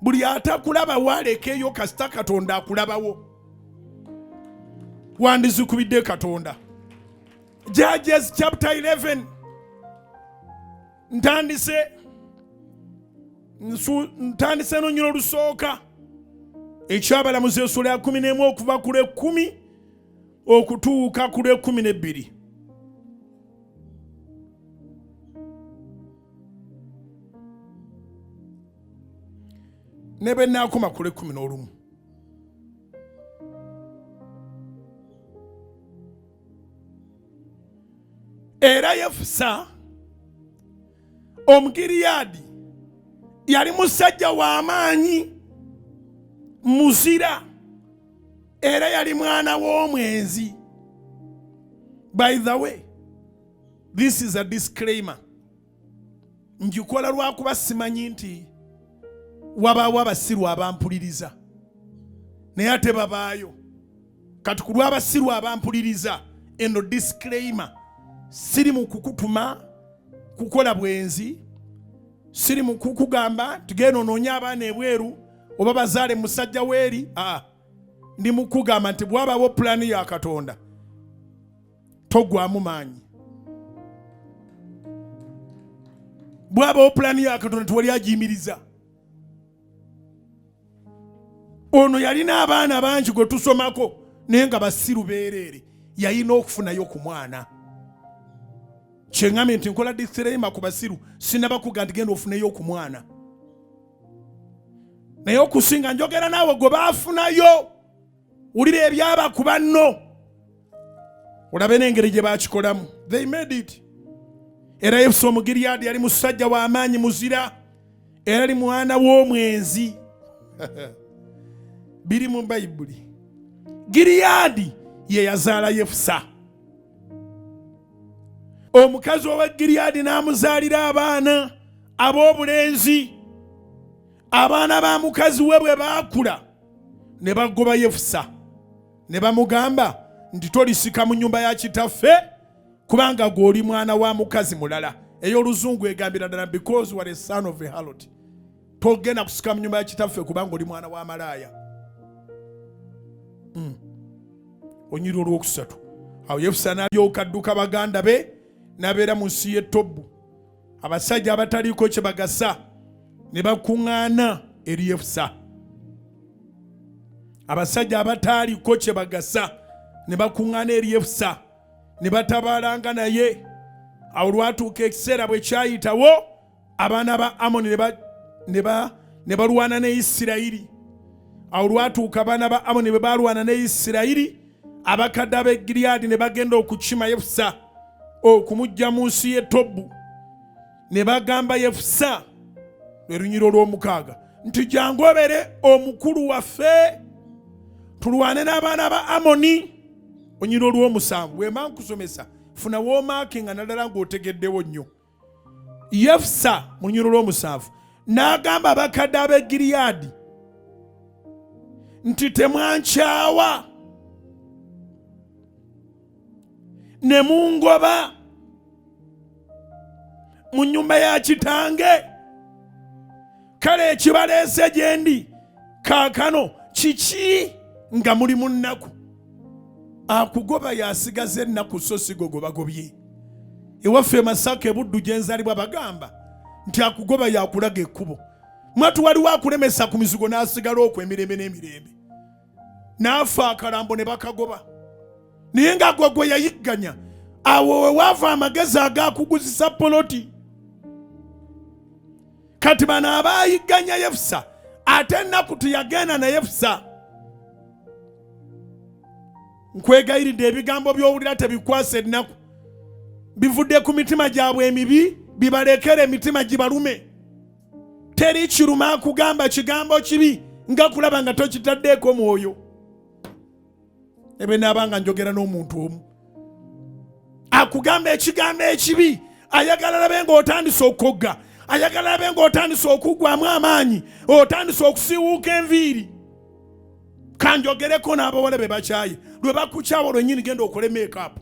buli atakulaba walekeyo, kasita Katonda akulabawo. Wandizikubidde Katonda. Judges chapter 11, ntandise nonyina olusooka. Ekyabalamuzi essula ya 11 okuva ku lwekumi okutuuka ku lwekumi nebbiri. Ne bwe nnaakoma ku lw'ekkumi n'olumu. Era Yefusa Omugiriyaadi yali musajja wa maanyi muzira era yali mwana w'omwenzi. By the way, this is a disclaimer. Ngikola lwakuba simanyi nti wabaawo abasiru abampuliriza, naye ate babaayo. Kati ku lw'abasiru abampuliriza, eno disclaimer, siri mu kukutuma kukola bwenzi, siri mu kukugamba tugenda onoonye abaana ebweru oba bazaale musajja weeri. Aa, ndi mu kugamba nti bwabaawo pulaani ya Katonda togwamu maanyi. Bwabawo pulaani ya Katonda tewali agiyimiriza. Ono yalina abaana bangi gwe tusomako naye nga basiru beereere, yalina okufunayo ku mwana. Kyeŋŋambye nti nkola disclaimer ku basiru, sinnabakuga nti genda ofuneyo ku mwana, naye okusinga njogera naawe gwe baafunayo. Wulira ebyaba ku banno olabe n'engeri gye baakikolamu. They made it. Era Yefusa Omugiriyaadi yali musajja wa maanyi muzira era ali mwana w'omwenzi. Biri mu Bayibuli. Giriyaadi ye yazaala Yefusa. Omukazi owa Giriyaadi n'amuzaalira abaana ab'obulenzi. Abaana ba mukazi we bwe baakula ne bagoba Yefusa ne bamugamba nti tolisika mu nnyumba ya kitaffe kubanga gwe oli mwana wa mukazi mulala. Ey'oluzungu egambira ddala because you are a son of a harlot. Togenda kusika mu nnyumba ya kitaffe kubanga oli mwana wa malaaya. Onyiri olwokusatu. Awo Yefusa n'alyoka adduka baganda be n'abeera mu nsi y'e Tobu. Abasajja abataliiko kye bagasa ne bakuŋŋaana eri Yefusa. Abasajja abataaliko kye bagasa ne bakuŋŋaana eri Yefusa ne batabaalanga naye. Awo lwatuuka ekiseera bwe kyayitawo abaana ba Amoni ne balwana ne Isirayiri. Awo lwatuuka abaana ba Amoni bwe balwana ne Isirayiri, abakadde ab'e Gileadi ne bagenda okukima Yefusa okumuggya mu nsi y'e Tobu. Ne bagamba Yefusa, lwe lunyiriri olw'omukaaga, nti jangu obeere omukulu waffe tulwane n'abaana ba Amoni. Olunyiriri olw'omusanvu, bwe mba nkusomesa funa woomaaki nga naddala ng'otegeddewo nnyo. Yefusa mu lunyiriri olw'omusanvu n'agamba abakadde ab'e Gileadi nti temwankyawa ne mungoba mu nnyumba ya kitange, kale ekibaleese gye ndi kaakano kiki nga muli mu nnaku? Akugoba yasigaza ennaku so si gwe bagobye. Ewaffe e Masaka e Buddu gye nzaalibwa bagamba nti akugoba yakulaga ekkubo. Mwatu waliwo akulemesa ku mizigo n'asigala okwo emirembe n'emirembe, n'afa akalambo ne bakagoba, naye nga gwe gwe yayigganya. Awo we waava amagezi agakuguzisa poloti. Kati bano abayigganya Yefusa, ate ennaku teyagenda na Yefusa. Nkwegayiridde ebigambo by'owulira tebikwasa ennaku, bivudde ku mitima gyabwe emibi, bibalekere emitima gibalume. Teri kiruma akugamba kigambo kibi nga kulaba nga tokitaddeeko mwoyo. Ebe naaba nga njogera n'omuntu omu akugamba ekigambo ekibi, ayagala labe ng'otandise okukogga, ayagala labe ng'otandise okuggwamu amaanyi, otandise okusiiwuuka enviiri. Kanjogereko n'abawala be bakyaye, lwe bakukyawa lwennyini genda okole makeup,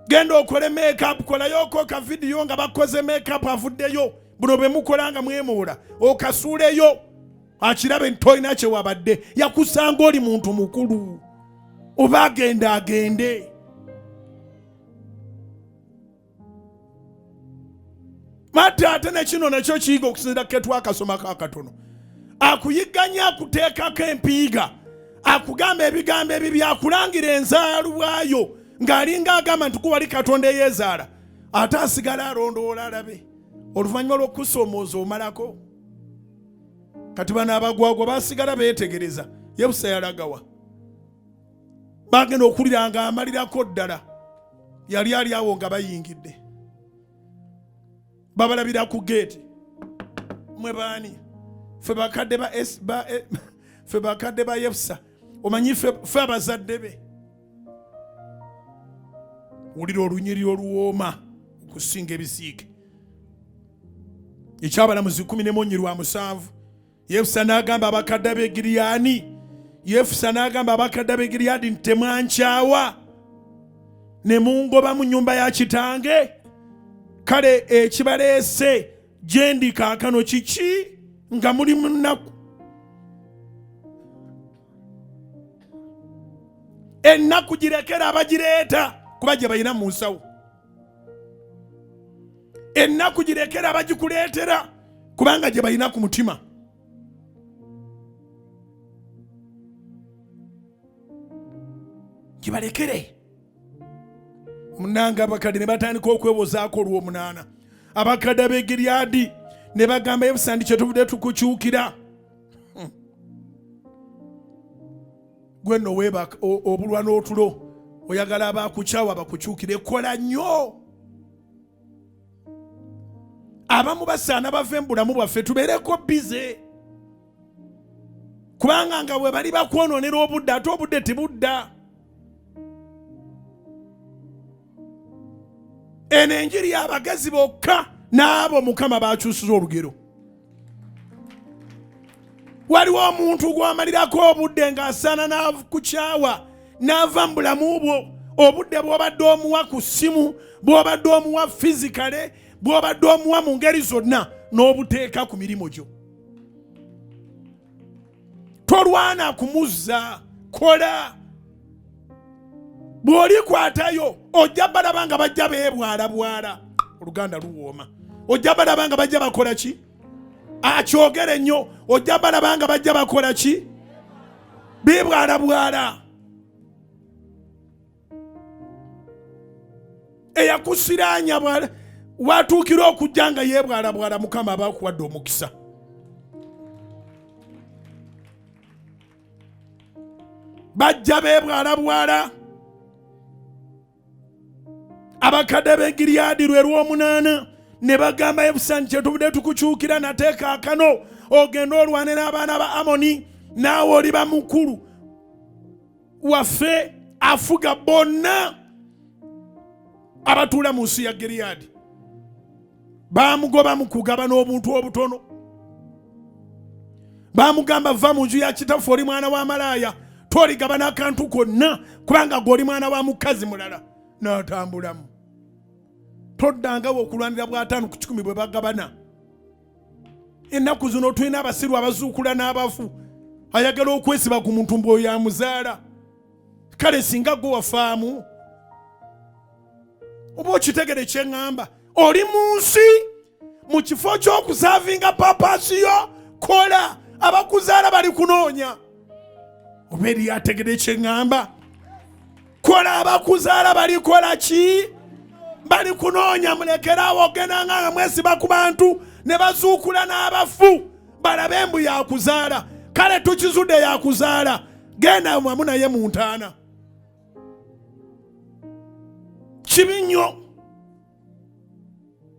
genda okole makeup, kolayoko ka vidiyo nga bakoze makeup avuddeyo. Buno bwe mukola nga mwemuula, okasuuleyo akirabe nti tolina kye wabadde, yakusanga oli muntu mukulu, oba agenda agende. Matte ate ne kino nakyo kiyiga okusinzira ketwakasomako akatono. Akuyigganya, akuteekako empiiga, akugamba ebigambo ebibi, akulangira enzaalubwayo ng'alinga agamba nti kuwali Katonda eyeezaala, ate asigala alondoola alabe Oluvannyuma lw'okusoomooza omalako. Kati bano abagwagwa basigala beetegereza Yefusa yalagawa. Bagenda okulira nga amalirako ddala, yali ali awo nga bayingidde, babalabira ku geeti. Mwe baani? Ffe bakadde ba ffe bakadde ba Yefusa, omanyi ffe abazadde be. Wulira olunyiriri oluwooma okusinga ebisiike. Ekyabalamuzi 17. Yefusa n'agamba abakadde b'e Gileyaadi, Yefusa n'agamba abakadde b'e Gileyaadi nti temwankyawa ne mungoba mu nnyumba ya kitange? Kale ekibaleese gye ndi kaakano kiki nga muli mu nnaku? Ennaku girekera abagireeta kuba gye balina mu nsawo. Ennaku girekera abagikuleetera kubanga gye balina ku mutima. Gibalekere. Munange abakadde ne batandika okwewozaako olw'omunaana. Abakadde ab'e Gileadi ne bagamba Yefusa nti kyetuvudde tukukyukira. Gwe nno weebaka obulwa n'otulo, oyagala abakukyawa bakukyukire. Kola nnyo. Abamu basaana bave mu bulamu bwaffe tubeereko bize, kubanga nga bwe bali bakwonoonera obudde, ate obudde tebudda. Eno enjiri y'abagezi bokka n'abo Mukama bakyusiza olugero. Waliwo omuntu gw'amalirako obudde ng'asaana n'akukyawa n'ava mu bulamu bwo. Obudde bw'obadde omuwa ku ssimu, bw'obadde omuwa fizikale, bw'obadde omuwa mu ngeri zonna, n'obuteeka ku mirimu gyo. Tolwana kumuzza, kola. Bw'olikwatayo ojja balaba nga bajja beebwalabwala. Oluganda luwooma. Ojja balaba nga bajja bakola ki? Akyogere nnyo. Ojja balaba nga bajja bakola ki? Beebwalabwala. Eyakusiraanya watuukira okujja nga yeebwalabwala, Mukama aba akuwadde omukisa. Bajja beebwalabwala. Abakadde b'e Gileadi lwe lw'omunaana ne bagamba Yefusa nti kyetuvudde tukukyukira nate kaakano ogende olwane n'abaana ba Amoni, naawe oliba mukulu waffe afuga bonna abatuula mu nsi ya Gileadi. Baamugoba mu kugabana obuntu obutono. Baamugamba va mu nju ya kitaffe, oli mwana wa malaaya, toligabana akantu konna kubanga gwe oli mwana wa mukazi mulala. N'atambulamu. Toddangawo okulwanira bw'ataano ku kikumi bwe bagabana. Ennaku zino tulina abasiru abazuukula n'abafu, ayagala okwesiba ku muntu mbu oyo amuzaala. Kale singa gwe wafaamu, oba okitegere kye ŋŋamba. Oli mu nsi mu kifo ky'okusaavinga papasi yo, kola. Abakuzaala bali kunoonya. Oba eri ategere kye ŋŋamba. Kola, abakuzaala balikola ki? Bali kunoonya. Mulekerawo ogenda nga mwesiba ku bantu ne bazuukula n'abafu balabe embu yakuzaala. Kale tukizudde yakuzaala, genda wamu naye mu ntaana. Kibi nnyo.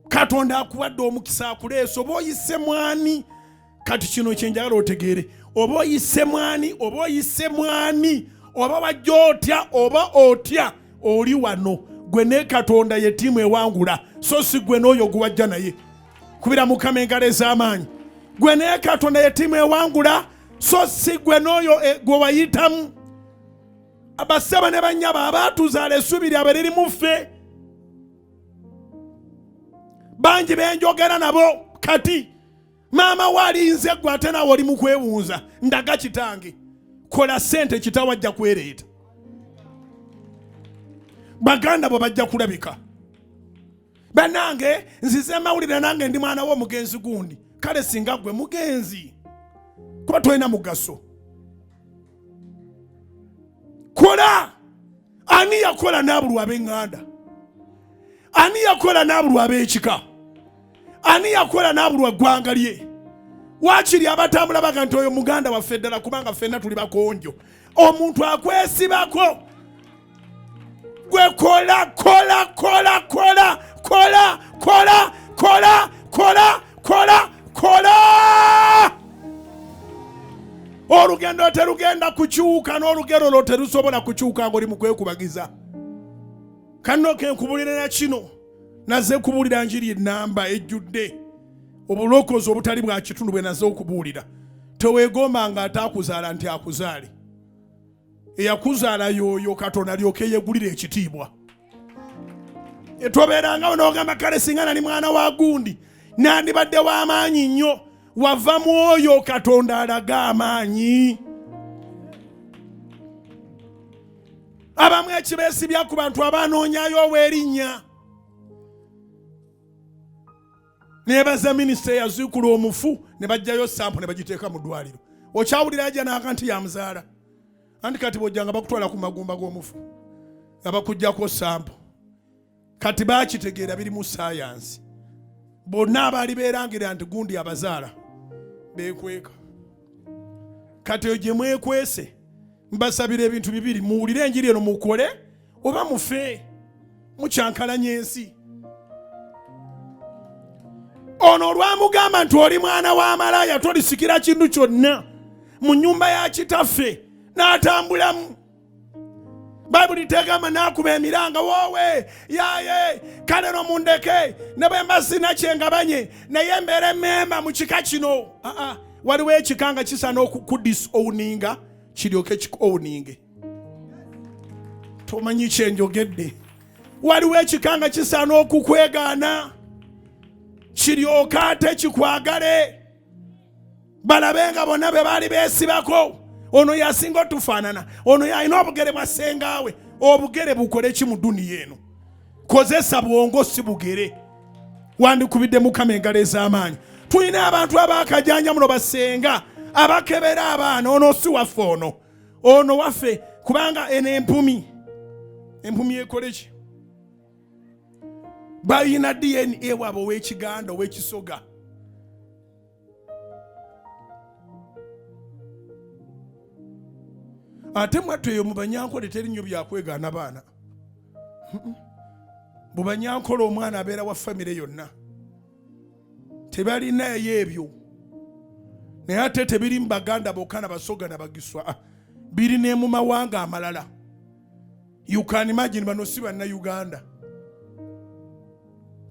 Katonda akuwadde omukisa akuleese, oba oyise mwani. Kati kino kye njagala otegeere, oba oyise mwani, oba oyise mwani, oba wajja otya, oba otya, oli wano gwe ne Katonda ye ttiimu ewangula, so si gwe n'oyo gwe wajja naye. Kubira Mukama engalo ez'amaanyi. Gwe ne Katonda ye ttiimu ewangula, so si gwe n'oyo gwe wayitamu. Abasaba ne bannyabo abaatuzaala essuubi lyabwe liri mu ffe. Bangi benjogera nabo kati, maama we alinze gwe, ate naawe oli mu kwewunza. Ndaga kitange, kola ssente, kitaawe ajja kwereeta, baganda bo bajja kulabika. Bannange nzize mawulire, nange ndi mwana w'omugenzi gundi. Kale singa gwe mugenzi, kuba tolina mugaso. Kola. Ani yakola n'abulwa ab'eŋŋanda? Ani yakola n'abulwa ab'ekika? Ani yakola n'abulwa ggwanga lye? Waakiri abatambula baga nti oyo muganda waffe ddala, kubanga ffenna tuli bakonjo. Omuntu akwesibako gwe kola kola kola kola kola kola kola kola kola kola. Olugendo terugenda kukyuka, n'olugero lwo terusobola kukyuka ng'oli mu kwekubagiza. Kanno kenkubulira na kino, naze kubuulira njiri enamba ejjudde obulokozi obutali bwa kitundu bwe naze okubuulira. Teweegombanga ataakuzaala nti akuzaale. Eyakuzaala y'oyo Katonda alyoke yeegulire ekitiibwa. Tobeerangawo n'ogamba kale singa nali mwana wa gundi nandibadde w'amaanyi nnyo. Wava mu oyo Katonda alaga amaanyi. Abamu ekibeesibya ku bantu abanoonyayo ow'erinnya. Nebaza minisita eyazuukula omufu ne bajjayo sampo ne bagiteeka mu ddwaliro. Okyawulira ajja n'aka nti yamuzaala. Anti kati bw'ojjanga bakutwala ku magumba g'omufu nga bakuggyako sampo. Kati baakitegeera birimu saayansi. Bonna abaali beerangira nti gundi abazaala beekweka. Kati eyo gye mwekwese, mbasabira ebintu bibiri: muwulire enjiri eno mukole oba mufe. Mukyankalanya ensi. Ono olwamugamba nti oli mwana wa malaaya tolisikira kintu kyonna mu nnyumba ya kitaffe, n'atambulamu. Bayibuli tegamba n'akuba emiranga, woowe yaaye kale no mundeke ne bwe mba sirina kye ngabanye naye mbeere memba mu kika kino. Aa, waliwo ekika nga kisaana okukudisowninga kiryoke kikuowninge. Tomanyi kye njogedde. Waliwo ekika nga kisaana okukwegaana kiryoke ate kikwagale, balabe nga bonna be baali beesibako. Ono yasinga otufaanana, ono yalina obugere bwa ssengaawe. Obugere bukole ki mu duniya eno? Kozesa bwongo si bugere. Wandikubidde Mukama engalo ez'amaanyi. Tulina abantu abakajanja muno, basenga abakebera abaana. Ono si waffe, ono ono waffe, kubanga eno empumi, empumi ekole ki? Balina DNA waabwe ow'Ekiganda, ow'Ekisoga. Ate mwattu eyo mu Banyankole teri nnyo byakwegaana baana. Mu Banyankole omwana abeera wa famire yonna, tebalinayo ebyo. Naye ate tebiri mu Baganda bokka na Basoga na Bagiswa, biri ne mu mawanga amalala. You can imagine, bano si Bannayuganda,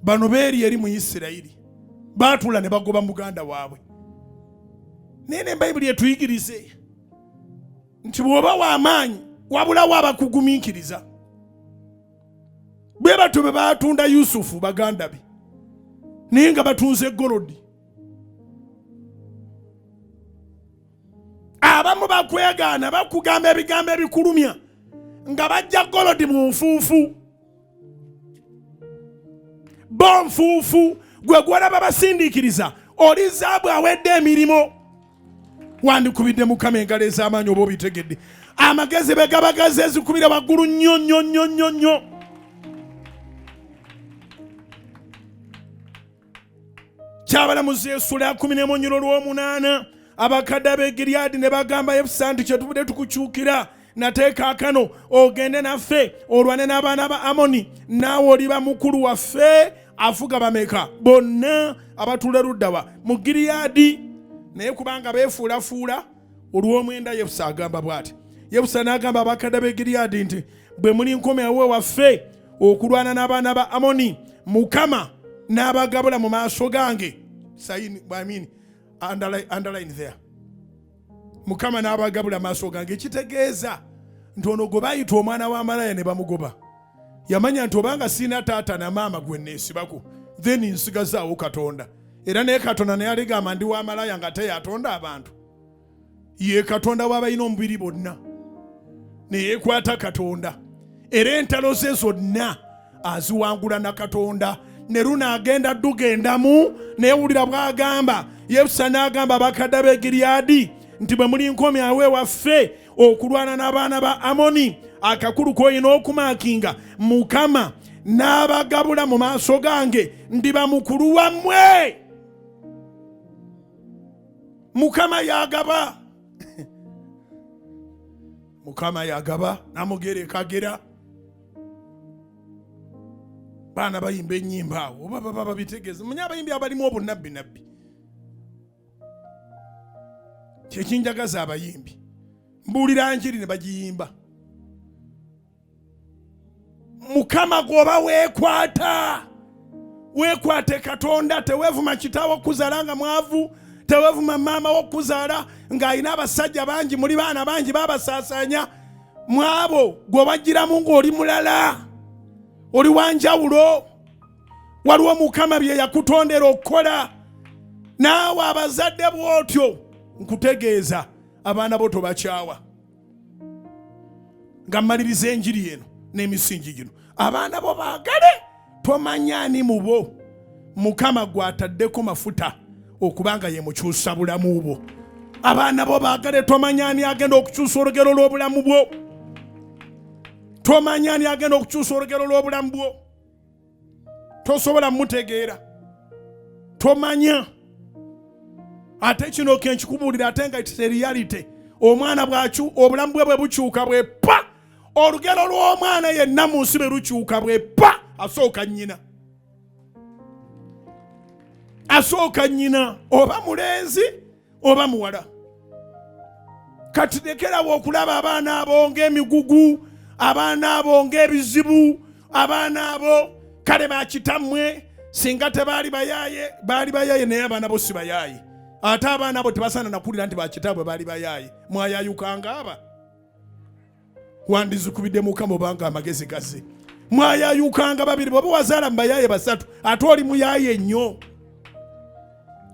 bano beeri eri mu Isirayiri, baatuula ne bagoba muganda waabwe. Naye ne Bayibuli etuyigirize nti bw'oba w'amaanyi wabulawo abakugumiikiriza. Bwe batyo bwe baatunda Yusufu baganda be, naye nga batunze golodi. Abamu bakwegaana, bakugamba ebigambo ebikulumya nga bajja golodi mu nfuufu. Bo nfuufu gwe gwolaba basindiikiriza, oli zaabu awedde emirimu. Wandikubidde Mukama engalo ez'amaanyi oba obitegedde. Amagezi be gaba gaze ezikubira waggulu nnyo nnyo nnyo nnyo nnyo. Kyabalamuzi essula ya 11 olw'omunaana. Abakadde ab'e Giryadi ne bagamba Yefusa nti kyetuvudde tukukyukira nate kaakano ogende naffe olwane n'abaana ba Amoni, naawe oliba mukulu waffe afuga bameka bonna abatuula luddawa mu Giryadi. Naye kubanga beefuulafuula olw'omwenda, Yefusa agamba bw'ati. Yefusa n'agamba abakadde b'e Giryadi nti bwe muli nkomyawo waffe okulwana n'abaana ba Amoni, Mukama n'abagabula mu maaso gange. Sign, I mean, underline, underline there. Mukama n'abagabula maaso gange, kitegeeza nti ono gwe bayita omwana wa malaya ne bamugoba, yamanya nti obanga sirina taata na maama gwe neesibako, then nsigazaawo Katonda. Era naye Katonda naye aligamba ndi wa malaya nga teyatonda abantu. Ye Katonda w'abalina omubiri bonna, neyeekwata Katonda, era entalo ze zonna aziwangula na Katonda. Ne luno agenda dugendamu, newulira bw'agamba. Yefusa n'agamba abakadde b'e Giryadi nti bwe muli nkomyawo ewaffe okulwana n'abaana ba Amoni, akakulu k'olina okumakinga Mukama N'abagabula mu maaso gange, ndiba mukulu wammwe. Mukama yagaba, Mukama yagaba. Namugera ekagera baana bayimba ennyimba awo oba baba babitegeeza. Manye abayimbi abalimu obunnabbi nabbi, kyekinjagaza abayimbi, mbuulira njiri ne bagiyimba. Mukama gwoba weekwata, weekwate Katonda. Teweevuma kitaawo okuzaala nga mwavu, teweevuma maama wo okuzaala ng'alina abasajja bangi, muli baana bangi babasaasaanya. Mwabo gwe wajjiramu ng'oli mulala, oli wanjawulo. Waliwo Mukama bye yakutondera okukola. Naawe abazadde bw'otyo nkutegeeza, abaana bo tobakyawa. Nga mmaliriza enjiri eno n'emisingi gino, abaana bo baagale. Tomanya ani mu bo Mukama gw'ataddeko mafuta okubanga ye mukyusa bulamu bwo. Abaana bo baagale. Tomanya ani agenda okukyusa olugero lw'obulamu bwo. Tomanya ani agenda okukyusa olugero lw'obulamu bwo. Tosobola mutegeera, tomanya. Ate kino kenkikubuulira, ate nga it's a reality. Omwana bwakyu obulamu bwe bwe bukyuka bwe pa, olugero lw'omwana yenna mu nsi bwe lukyuka bwe pa, asooka nnyina, asooka nnyina, oba mulenzi oba muwala. Kati lekerawo okulaba abaana abo ng'emigugu, abaana abo ng'ebizibu, abaana abo kale bakitammwe singa tebaali bayaaye, baali bayaaye, naye abaana bo si bayaaye. Ate abaana abo tebasaana nakuwulira nti bakitaabwe baali bayaaye. Mwayayukanga aba wandizikubidde Mukama obanga amagezi gaze. Mwayayukanga babiri, bwoba wazaala mubayaaye basatu, ate oli muyaaye nnyo.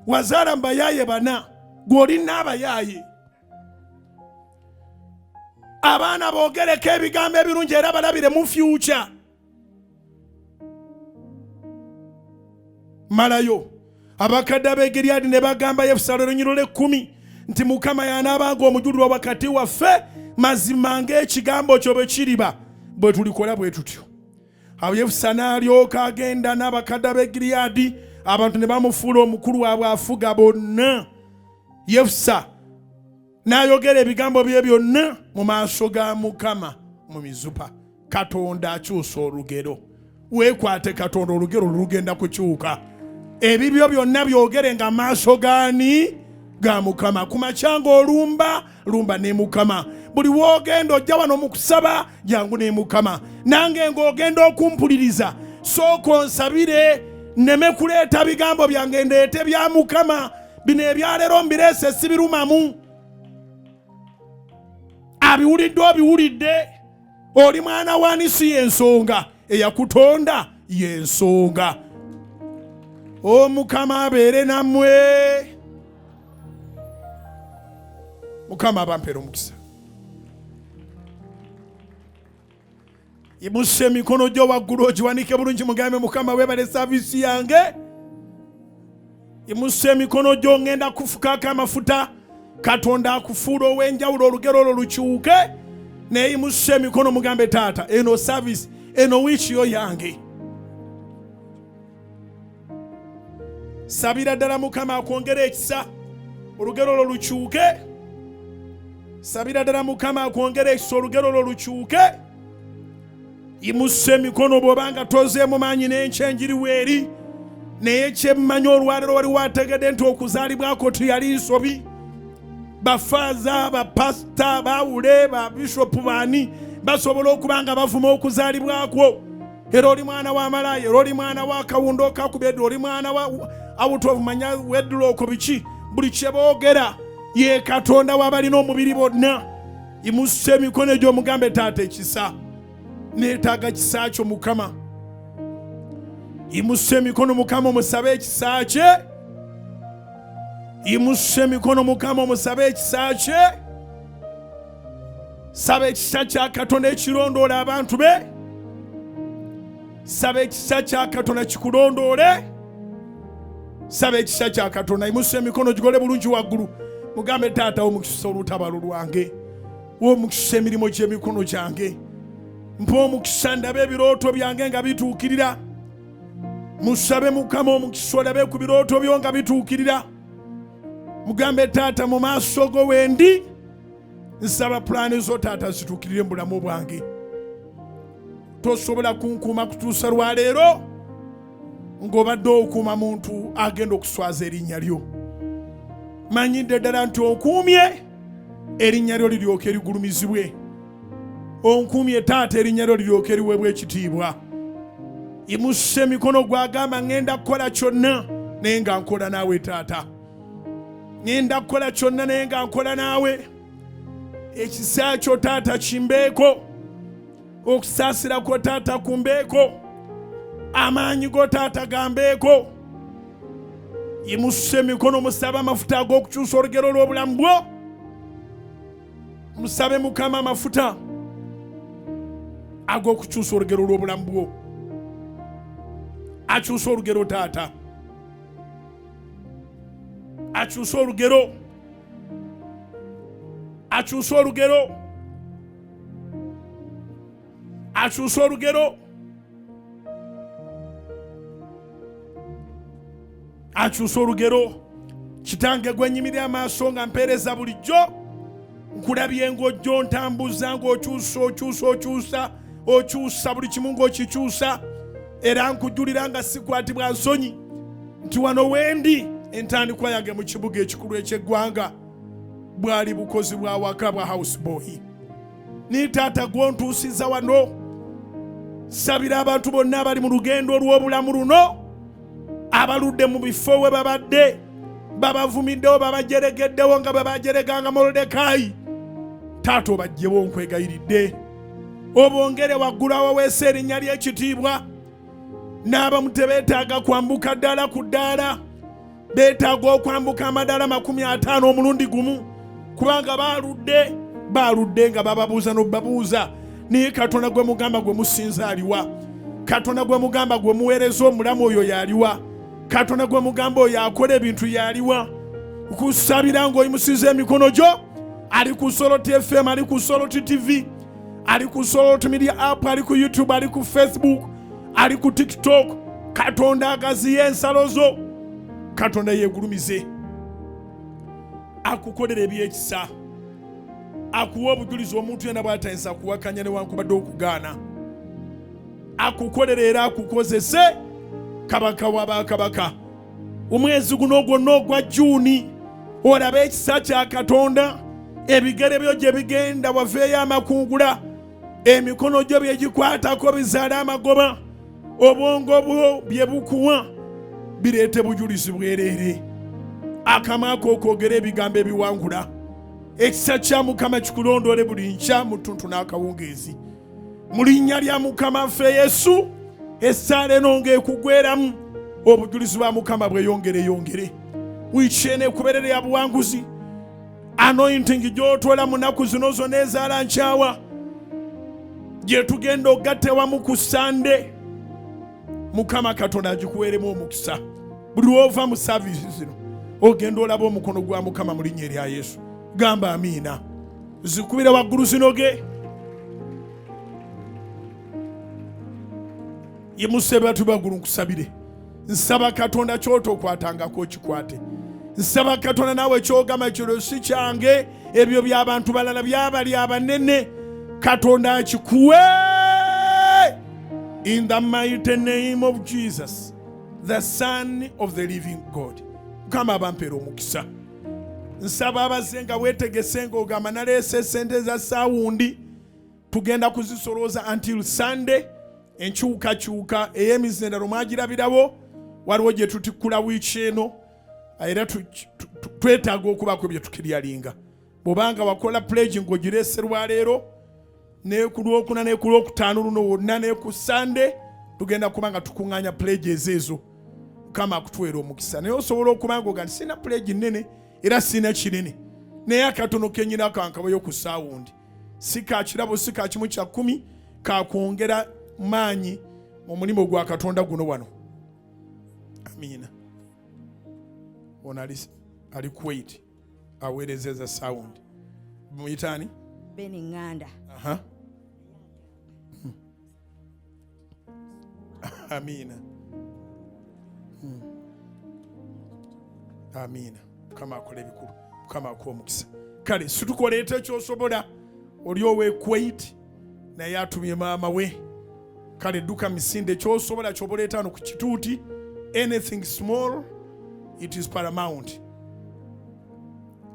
Wazaala mubayaaye bana, gw'olina abayaaye. Abaana boogereko ebigambo ebirungi era balabire mu fyuca. Malayo. Abakadde ab'e ne bagamba Yefusa olunyiriro lw'ekkumi nti, Mukama y'anaabanga omujulirwa wakati waffe, mazima ng'ekigambo kyo bwe kiriba, bwe tulikola bwe tutyo. Awo Yefusa n'alyoka agenda n'abakadde ab'e Gileadi, abantu ne bamufuula omukulu waabwe afuga bonna. Yefusa n'ayogera ebigambo bye byonna mu maaso ga Mukama mu Mizupa. Katonda akyusa olugero. Weekwate Katonda, olugero lugenda kukyuka. Ebibyo byonna byogere nga maaso gaani? Ga Mukama. Ku makya ng'olumba, lumba ne Mukama. Buli w'ogenda ojja wano mu kusaba, jangu ne Mukama. Nange ng'ogenda okumpuliriza, sooka onsabire nneme kuleeta bigambo byange, ndeete bya Mukama. Bino ebyaleero mbireese, sibirumamu. Abiwulidde, obiwulidde. Oli mwana wani si yensonga, eyakutonda yensonga. Omukama abeere nammwe. Mukama abampeera omukisa. Yimusa emikono gyo waggulu, ogiwanike bulungi, mugambe, Mukama webale service yange. Yimusa emikono gyo, ngenda kufukako amafuta. Katonda akufuula ow'enjawulo, olugero olwo lukyuke. Naye yimusa emikono, mugambe, taata, eno service eno wiiki yo yange. Sabira ddala Mukama akwongere ekisa, olugero olwo lukyuke. Sabira ddala Mukama akwongere ekisa, olugero olwo lukyuke. Yimusa emikono bw'obanga tozeemu maanyi n'enkya enjiri weeri. Naye kyemmanyi olwaleero, wali wategedde nti okuzaalibwako teyali nsobi. Bafaaza, bapasita, bawule, babishopu, baani basobola okuba nga bavuma okuzaalibwakwo. Era oli mwana wa malaaya, era oli mwana wa kawundo kakubedde, oli mwana wa out of manya wedlock, biki buli kye boogera. Ye Katonda w'abalina omubiri bonna. Imusa emikono egyo, omugambe, taata, ekisa neetaaga kisa kyo Mukama. Imusa emikono, Mukama omusabe ekisa kye. Imusa emikono, Mukama omusabe ekisa kye. Saba ekisa kya Katonda ekirondoola abantu be. Saba ekisa kya Katonda kikulondoole. Saba ekisa kya Katonda. Imusa emikono, gigole bulungi waggulu, mugambe, taata, omukisa olutabalo lwange, womukisa emirimu gy'emikono gyange. Mpa omukisa ndabe ebirooto byange nga bituukirira. Musabe Mukama omukisa olabe ku birooto byo nga bituukirira. Mugambe taata mu maaso go wendi, nsaba pulaani zo taata zituukirire mu bulamu bwange. Tosobola kunkuuma kutuusa lwaleero ng'obadde okuuma muntu agenda okuswaza erinnya lyo. Manyidde ddala nti onkuumye, erinnya lyo liryoke ligulumizibwe. Onkuumye taata, erinnya lyo liryoke liweebwe ekitiibwa. Imusa emikono gwagamba ŋŋenda kukola kyonna naye nga nkola naawe taata. Ŋŋenda kukola kyonna naye nga nkola naawe. Ekisa kyo taata kimbeeko, okusaasira kwo taata kumbeeko, amaanyi go taata gambeeko. Yimusa emikono musabe amafuta ag'okukyusa olugero lw'obulamu bwo. Musabe Mukama amafuta ag'okukyusa olugero lw'obulamu bwo. Akyusa olugero taata, akyusa olugero, akyusa olugero, akyusa olugero, akyusa olugero. Kitange gwe nyimirira amaaso nga mpeereza bulijjo, nkulabye ng'ojja ontambuza ng'okyusa, okyusa, okyusa, okyusa buli kimu ng'okikyusa, era nkujulira nga sikwatibwa nsonyi nti wano wendi entandikwa yange mu kibuga ekikulu eky'eggwanga bwali bukozi bwa waka bwa house boy. Ni taata gw'ontuusiza wano, sabira abantu bonna abali mu lugendo lw'obulamu luno, abaludde mu bifo we babadde babavumiddewo, babajeregeddewo nga bwe bajereganga Molodekayi. Taata obajjewo nkwegayiridde, obongere waggulu awaweesa erinnya ly'ekitiibwa. N'abamu tebeetaaga kwambuka ddaala ku ddaala, beetaaga okwambuka amadaala 50 omulundi gumu, kubanga baaludde nga bababuuza n'obabuuza. Naye Katonda gwe mugamba gwe musinza aliwa? Katonda gwe mugamba gwe muweereza omulamu oyo yaliwa? Katonda gwe mugamba oyo akola ebintu yaliwa? Nkusabira ng'oyimusiza emikono gyo. Ali ku Soroti FM, ali ku Soroti TV, ali ku Soroti Media App, ali ku YouTube, ali ku Facebook, ali ku TikTok. Katonda agaziye ensalo zo. Katonda yeegulumize, akukolera ebyekisa, akuwa obujulizi omuntu yenna bw'atayinza kuwakanya newankubadde okugaana. Akukolera era akukozese kabaka wa bakabaka. Omwezi guno gwonna ogwa Juuni olabe ekisa kya Katonda, ebigere byo gye bigenda waveeyo amakungula, emikono gyo bye gikwatako bizaala amagoba, obwongo bwo bye bukuwa bireete bujulizi bwereere. Akamwa ko okwogera ebigambo ebiwangula. Ekisa kya Mukama kikulondoole buli nkya mu ttuntu n'akawungeezi. Mu linnya lya Mukama ffe Yesu, essaala eno ng'ekugweramu, obujulizi bwa Mukama bweyongereyongere. Wiiki eno ekubeerere ya buwanguzi. Anointing gy'otwala mu nnaku zino zonna ezaala nkyawa gye tugenda okugatta ewamu ku Sande, Mukama Katonda agikuweeremu omukisa. Buli lw'ova mu saavisi zino ogenda olaba omukono gwa Mukama mu linnya erya Yesu. Gamba amiina. Zikubira waggulu zinoge. Yimusa ebatu baggulu nkusabire. Nsaba Katonda ky'otokwatangako okikwate. Nsaba Katonda naawe ky'ogamba kino si kyange, ebyo by'abantu balala, by'abali abanene. Katonda akikuwe in the mighty name of Jesus, the Son of the living God. Mukama abampeera omukisa. Nsaba abazze nga weetegese ng'ogamba naleese sente za saawundi, tugenda kuzisolooza until Sunday. Enkyukakyuka ey'emizindalo mwagirabirawo, waliwo gye tutikkula wiiki eno, era twetaaga okubaako bye tukiryalinga. Bw'obanga wakola pledge ng'ogireese lwaleero, ne ku Lwokuna ne ku Lwokutaano luno wonna ne ku Sunday tugenda kuba nga tukuŋŋaanya pledges ezo. Mukama akutuweera omukisa. Naye osobola okuba ng'oga nti sirina pledge nnene era sirina kinene, naye akatono kenyina kankabayo ku saawundi, si ka kirabo, si ka kimu kya 10, ka kwongera maanyi mu mulimu gwa Katonda guno wano. Amiina. Ono ali Kuwait aweerezeza saawundi. Muyita ani? Beni Nganda. Aha. Amiina. Amiina. Mukama akola ebikulu. Mukama akuwa omukisa. Kale situka oleete kyosobola. Oli ow'e Kuwait naye atumye maama we. Kale dduka misinde, kyosobola kyoba oleeta wano ku kituuti. Anything small, it is paramount.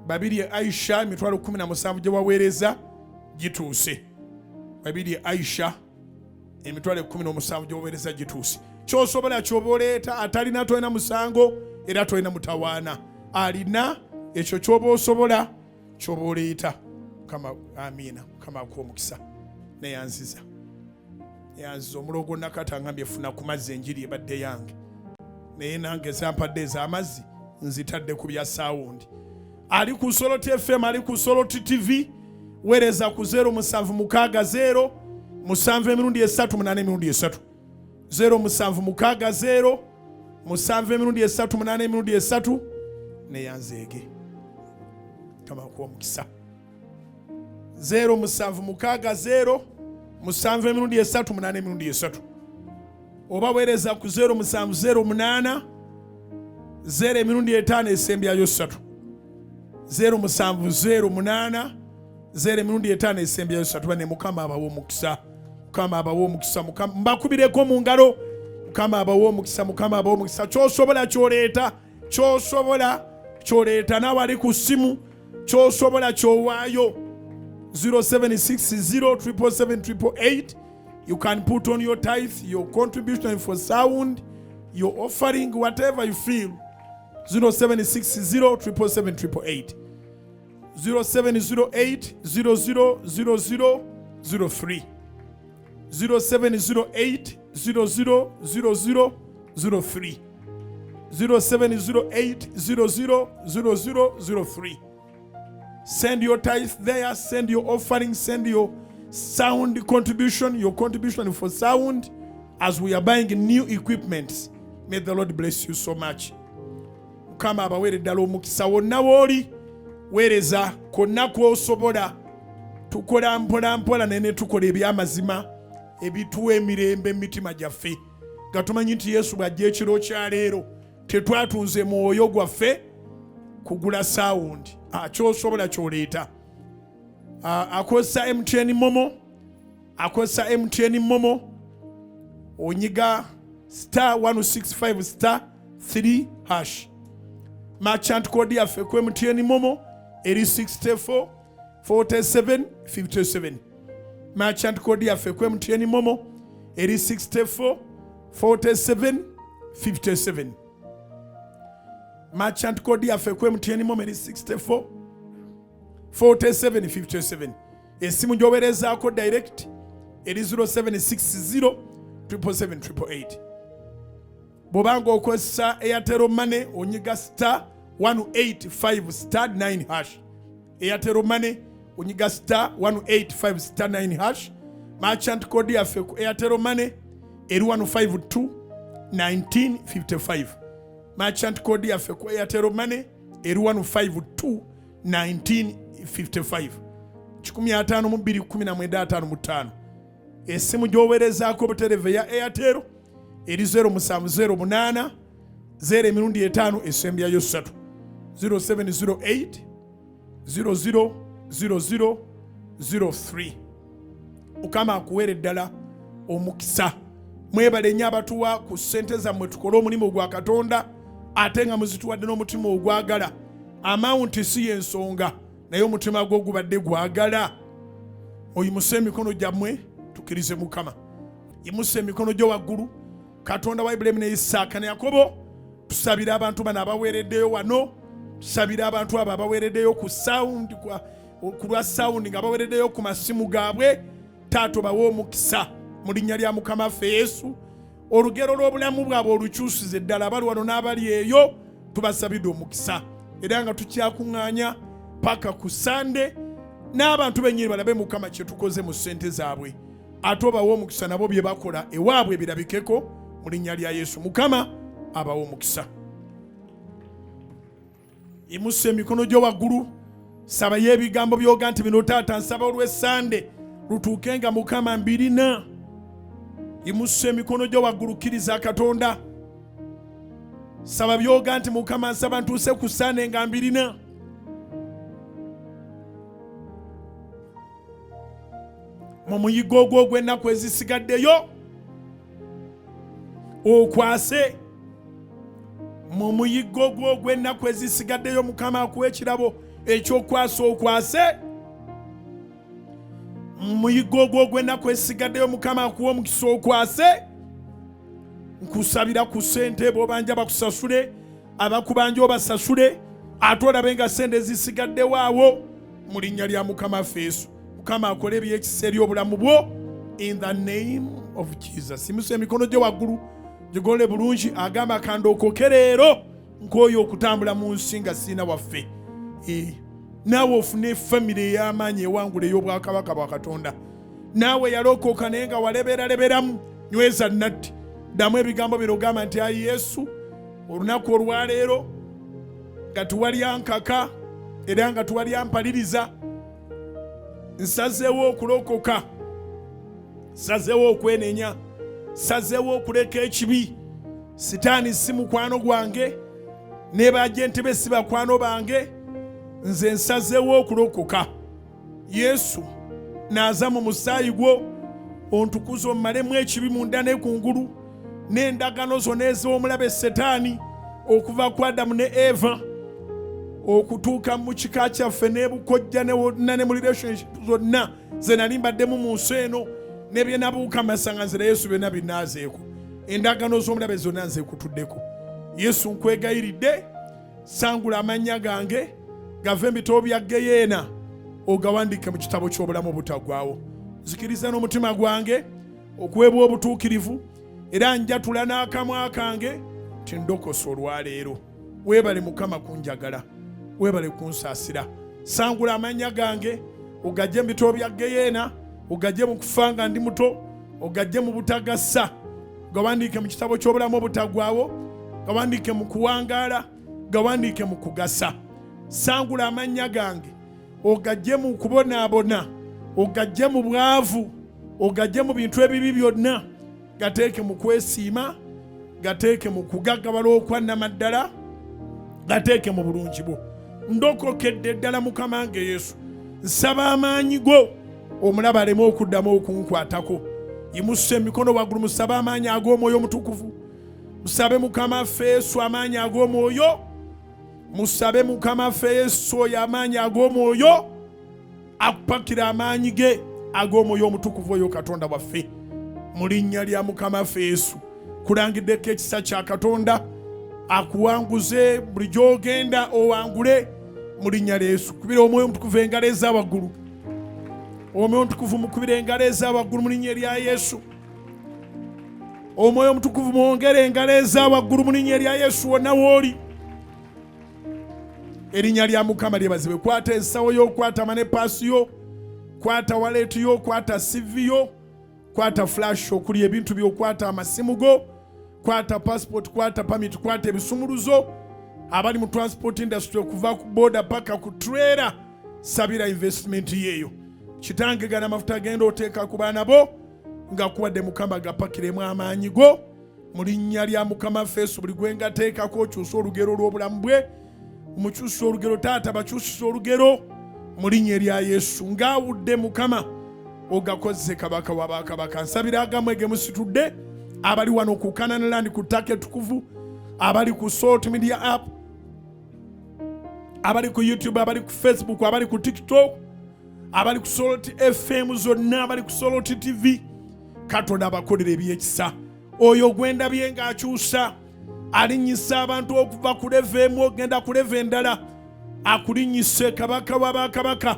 Babirye Aisha, 17000 gye waweereza gituuse. Babirye Aisha, 17000 gye waweereza gituuse. Kyosobola kyoba oleeta. Atalina tolina musango era tolina mutawaana. Alina ekyo kyoba osobola kyoba oleeta. Mukama, amiina. Mukama akuwa omukisa. Neyanziza, neyanziza. Omulogo nakata ngambye funa ku mazzi, enjiri ebadde yange, naye nange zampadde ez'amazzi nzitadde ku bya sound. Ali ku Soloti FM, ali ku Soloti TV, weereza ku 0760 7 emirundi 3 8 emirundi 3, 0760 7 emirundi 3 8 emirundi 3. Neyanzeege. Mukama akuwa omukisa. 0760 7 emirundi 3 8 emirundi 3, oba weereza ku 0708 0 emirundi 5 esembyayo 3, 0708 0 emirundi 5 esembyayo 3. Bane, Mukama abawe omukisa. Mukama abawe omukisa. Mukama, mbakubireko mu ngalo. Mukama abawe omukisa. Mukama abawe omukisa. Kyosobola kyoleeta, kyosobola kyoleeta. Naawe ali ku ssimu, kyosobola kyowaayo. 0760 777 888. You can put on your tithe, your contribution for sound, your offering, whatever you feel. 0760 777 888, 0708 00 00 03, 0708 00 00 03, 0708 00 00 03. Send your tithe there, send your offering, send your sound contribution, your contribution for sound as we are buying new equipment. May the Lord bless you so much. Mukama abaweere ddala omukisa. Wonna w'oli, weereza konna kw'osobola. Tukola mpola mpola, naye ne tukola ebyamazima ebituwa emirembe mu mitima gyaffe, nga tumanyi nti Yesu bw'ajja ekiro kya leero, tetwatunze mwoyo gwaffe kugula sound. Kyosobola kyoleeta. Akozesa MTN MoMo, akozesa MTN MoMo, onyiga *165*3#. Merchant code yaffe ku MTN MoMo eri 64 47 57. Merchant code yaffe ku MTN MoMo eri 64 47 57. Merchant code yaffe ku MTN MoMo eri 64 47 57. Esimu gy'oweerezaako direct eri 0760 777 888. Bw'obanga okozesa Airtel Money, onyiga *185*9#. Airtel Money, onyiga *185*9#. Merchant code yaffe ku Airtel Money eri 152 1955. Merchant code yaffe ku Airtel Money eri 152 1955, 152 1955. Esimu gy'oweerezaako obutereevu eya Airtel eri 0708 0 emirundi 5 esembyayo 3, 0708 00 00 03. Mukama akuweere ddala omukisa. Mwebale nnyo abatuwa ku ssente zammwe tukole omulimu gwa Katonda, ate nga muzituwadde n'omutima ogwagala. Amount si y'ensonga, naye omutima gwo gubadde gwagala. Oyimuse emikono gyammwe tukkirize Mukama. Yimusa emikono gyo waggulu. Katonda wa Ibulayimu ne Isaaka ne Yakobo, tusabira abantu bano abaweereddeyo wano. Tusabira abantu abo abaweereddeyo ku sound, ku lwa sound, nga baweereddeyo ku masimu gaabwe. Taata, obawe omukisa mu linnya lya Mukama waffe Yesu. Olugero lw'obulamu bwabwe olukyusize ddala. Abali wano n'abali eyo, tubasabidde omukisa, era nga tukyakuŋŋaanya paka ku Sande, n'abantu bennyini balabe Mukama kye tukoze mu ssente zaabwe. Ate obawe omukisa, nabo bye bakola ewaabwe birabikeko mu linnya lya Yesu. Mukama abawe omukisa. Yimusa emikono gyo waggulu, sabayo ebigambo byoga nti bino, taata, nsaba olw'Essande lutuuke nga Mukama mbirina. Yimusa emikono gyo waggulu, kkiriza Katonda. Saba byoga nti Mukama nsaba ntuuse ku Sande nga mbirina. Mu muyigo ogwo ogw'ennaku ezisigaddeyo okwase. Mu muyiggo gwo ogw'ennaku ezisigaddeyo Mukama akuwa ekirabo ekyokwasa okwase. Mu muyiggo ogwo ogw'ennaku ezisigaddeyo Mukama akuwa omukisa okwase. Nkusabira ku ssente, b'obanja bakusasule, abakubanja obasasule, ate olabe nga ssente ezisigaddewo awo mu linnya lya Mukama waffe Yesu. Mukama akole ebyekisa eri obulamu bwo in the name of Jesus. Yimusa emikono gye waggulu, gigole bulungi. Agamba kandookoke leero nkooye okutambula mu nsi nga sirina waffe. Naawe ofune famire ey'amaanyi ewangula ey'obwakabaka bwa Katonda. Naawe yalokoka naye nga waleberaleberamu, nyweza natti, ddamu ebigambo bino, ogamba nti ayi Yesu, olunaku olwaleero nga tewali ankaka era nga tewali ampaliriza, nsazeewo okulokoka, nsazeewo okwenenya, nsazeewo okuleka ekibi. Sitaani si mukwano gwange, ne bajenti be si bakwano bange, nze nsazeewo okulokoka. Yesu, naaza mu musaayi gwo, ontukuze, ommalemu ekibi munda ne kungulu, n'endagano zonna ez'omulabe Setaani okuva ku Adamu ne Eva okutuuka mu kika kyaffe n'ebukojja ne wonna ne mu relationship zonna ze nali mbaddemu mu nsi eno ne bye nabuuka masanganzira. Yesu, byonna binaazeeko, endagaano z'omulabe zonna nzekutuddeko. Yesu, nkwegayiridde, sangula amannya gange gave mu bitabo bya geyeena ogawandiike mu kitabo ky'obulamu obutaggwaawo. Nzikiriza n'omutima gwange okuweebwa obutuukirivu, era njatula n'akamwa kange nti ndokose olwaleero. Weebale Mukama kunjagala, weebale kunsaasira. Sangula amannya gange ogajje mu bitabo bya geyeena, ogajje mu kufa nga ndi muto, ogajje mu butagasa, gawandiike mu kitabo ky'obulamu obutaggwaawo, gawandiike mu kuwangaala, gawandiike mu kugasa. Sangula amannya gange ogajje mu kubonaabona, ogajje mu bwavu, ogajje mu bintu ebibi byonna, gateeke mu kwesiima, gateeke mu kugaggawala okwa nnamaddala, gateeke mu bulungi bwo. Ndokokedde ddala Mukama nge Yesu, nsaba amaanyi go omulaba aleme okuddamu okunkwatako. Yimusa emikono waggulu, musabe amaanyi ag'Omwoyo Omutukuvu. Musabe Mukama ffe Yesu amaanyi ag'Omwoyo. Musabe Mukama ffe Yesu oyo amaanyi ag'Omwoyo, akupakira amaanyi ge ag'Omwoyo Omutukuvu oyo Katonda waffe. Mu linnya lya Mukama ffe Yesu, kulangiddeko ekisa kya Katonda akuwanguze buli gy'ogenda, owangule mu linnya lya Yesu. Kubira Omwoyo Omutukuvu engalo eza waggulu. Omwoyo Omutukuvu mukubira engalo eza waggulu mu linnya erya Yesu. Omwoyo Omutukuvu mwongere engalo eza waggulu mu linnya erya Yesu wonna w'oli. Erinnya lya Mukama lyebazibwe. Kwata ensawo yo, kwata money purse yo, kwata wallet yo, kwata CV yo, kwata flash okuli ebintu byo, kwata amasimu go, kwata passport, kwata permit, kwata ebisumuluzo. Abali mu transport industry okuva ku boda paka ku trailer, sabira investment yeeyo. Kitange, gana amafuta genda oteeka ku baana bo nga kuwadde Mukama, gapakiremu amaanyi go mu linnya lya Mukama Yesu. Buli gwe ngateekako okyusa olugero lw'obulamu bwe, omukyusa olugero. Taata, bakyusisa olugero mu linnya erya Yesu. Ng'awudde Mukama ogakozese kabaka wa bakabaka. Nsabira agamwe ge musitudde abali wano ku Canaan Land, ku ttaka ettukuvu, abali ku Salt Media app, abali ku YouTube, abali ku Facebook, abali ku TikTok, abali ku Salt FM zonna, abali ku Salt TV. Katonda abakolera ebyekisa. Oyo gwendabye ng'akyusa, alinnyisa abantu okuva ku level emu ogenda ku level endala, akulinnyise kabaka wa bakabaka,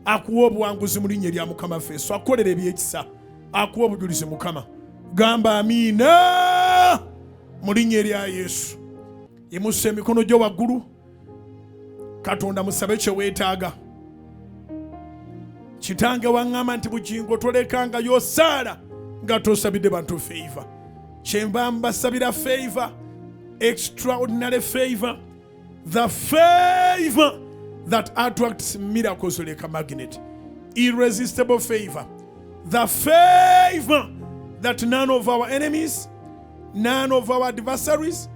akuwa obuwanguzi mu linnya erya Mukama ffe Yesu. Akukolera ebyekisa, akuwa obujulizi. Mukama, gamba amiina mu linnya erya Yesu. Yimusa emikono gyo waggulu, Katonda musabe kye weetaaga. Kitange, waŋŋamba nti Bugingo tolekangayo saala nga tosabidde bantu favor. Kyenva mbasabira favor, extraordinary favor, the favor that attracts miracles like a magnet, irresistible favor, the favor that none of our enemies, none of our adversaries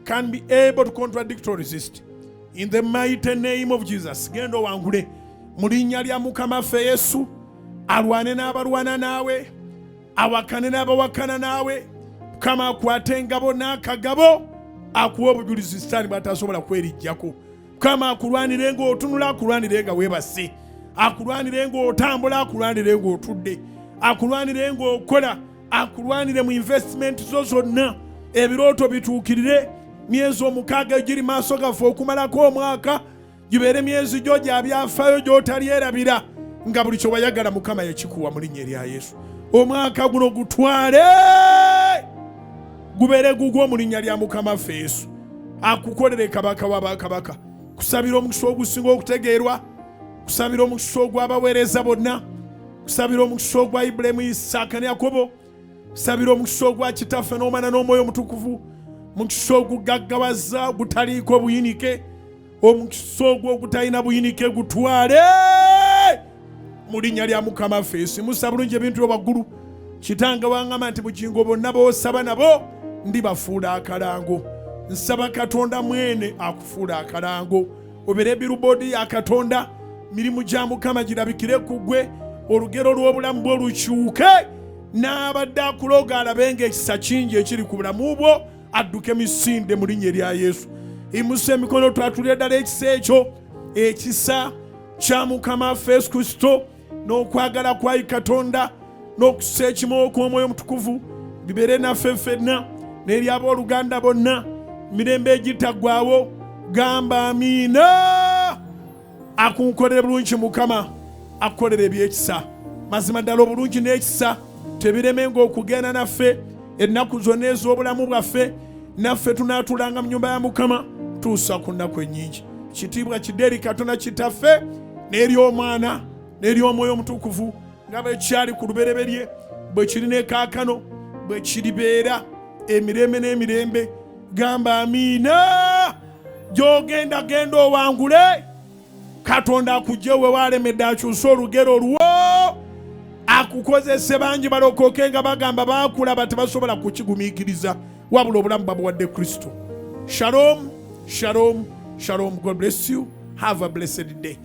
can be able to contradict or resist. In the mighty name of Jesus, genda owangule mu linnya lya Mukama ffe Yesu, alwane n'abalwana naawe, awakane n'abawakana naawe. Mukama akwate engabo n'akagabo, akuwa obujulizi Sitaani bw'atasobola kwerijjako. Mukama akulwanire ng'otunula, akulwanire nga weebase, akulwanire ng'otambula, akulwanire ng'otudde, akulwanire ng'okola, akulwanire mu investment zo zonna, ebirooto bituukirire. Myezi 6 egiri maaso gaffe okumalako omwaka gibeere myezi gyo gya byafaayo gy'otalyerabira, nga buli kye wayagala Mukama yakikuwa mu linnya erya Yesu. Omwaka guno gutwale gubeere gugwo mu linnya lya Mukama ffe Yesu. Akukolere kabaka wa bakabaka. Kusabira omukisa ogusinga okutegeerwa, kusabira omukisa ogw'abaweereza bonna, kusabira omukisa ogwa Ibulayimu, Isaaka ne Yakobo, kusabira omukisa ogwa Kitaffe n'Omwana n'Omwoyo Omutukuvu, mukisa ogugaggawaza ogutaliiko buyinike, omukisa ogwo ogutalina buyinike gutwale mu linnya lya Mukama ffe Yesu. Musa bulungi ebintu byo waggulu. Kitange wangamba nti Bugingo bonna b'osaba nabo ndibafuula akalango. Nsaba Katonda mwene akufuula akalango, obeere billboard ya Katonda, mirimu gya Mukama girabikire ku ggwe, olugero lw'obulamu bwo lukyuke, n'abadde akuloga alabe ng'ekisa kingi ekiri ku bulamu bwo, adduke misinde mu linnya erya Yesu. Imusa emikono twatulire ddala ekisa ekyo, ekisa kya Mukama waffe Yesu Kristo n'okwagala kwa Katonda n'okussa ekimu okw'Omwoyo Omutukuvu bibeere naffe ffenna n'eri abooluganda bonna mirembe egitaggwaawo. Gamba amiina. Akunkolere bulungi Mukama, akukolere ebyekisa. Mazima ddala obulungi n'ekisa tebiremenga okugenda naffe ennaku zonna ez'obulamu bwaffe, naffe tunaatulanga mu nnyumba ya Mukama tuusa ku nnaku ennyingi. Kitiibwa kidde eri Katonda Kitaffe n'eri Omwana n'eri Omwoyo Omutukuvu, nga bwe kyali ku lubereberye, bwe kiri ne kaakano, bwe kiribeera emirembe n'emirembe. Gamba amiina. Gy'ogenda genda owangule. Katonda akujje we walemedde, akyuse olugero lwo, akukozese bangi balokoke nga bagamba baakulaba tebasobola kukigumiikiriza, wabula obulamu babuwadde Kristo. Shalom, shalom, shalom. God bless you. Have a blessed day.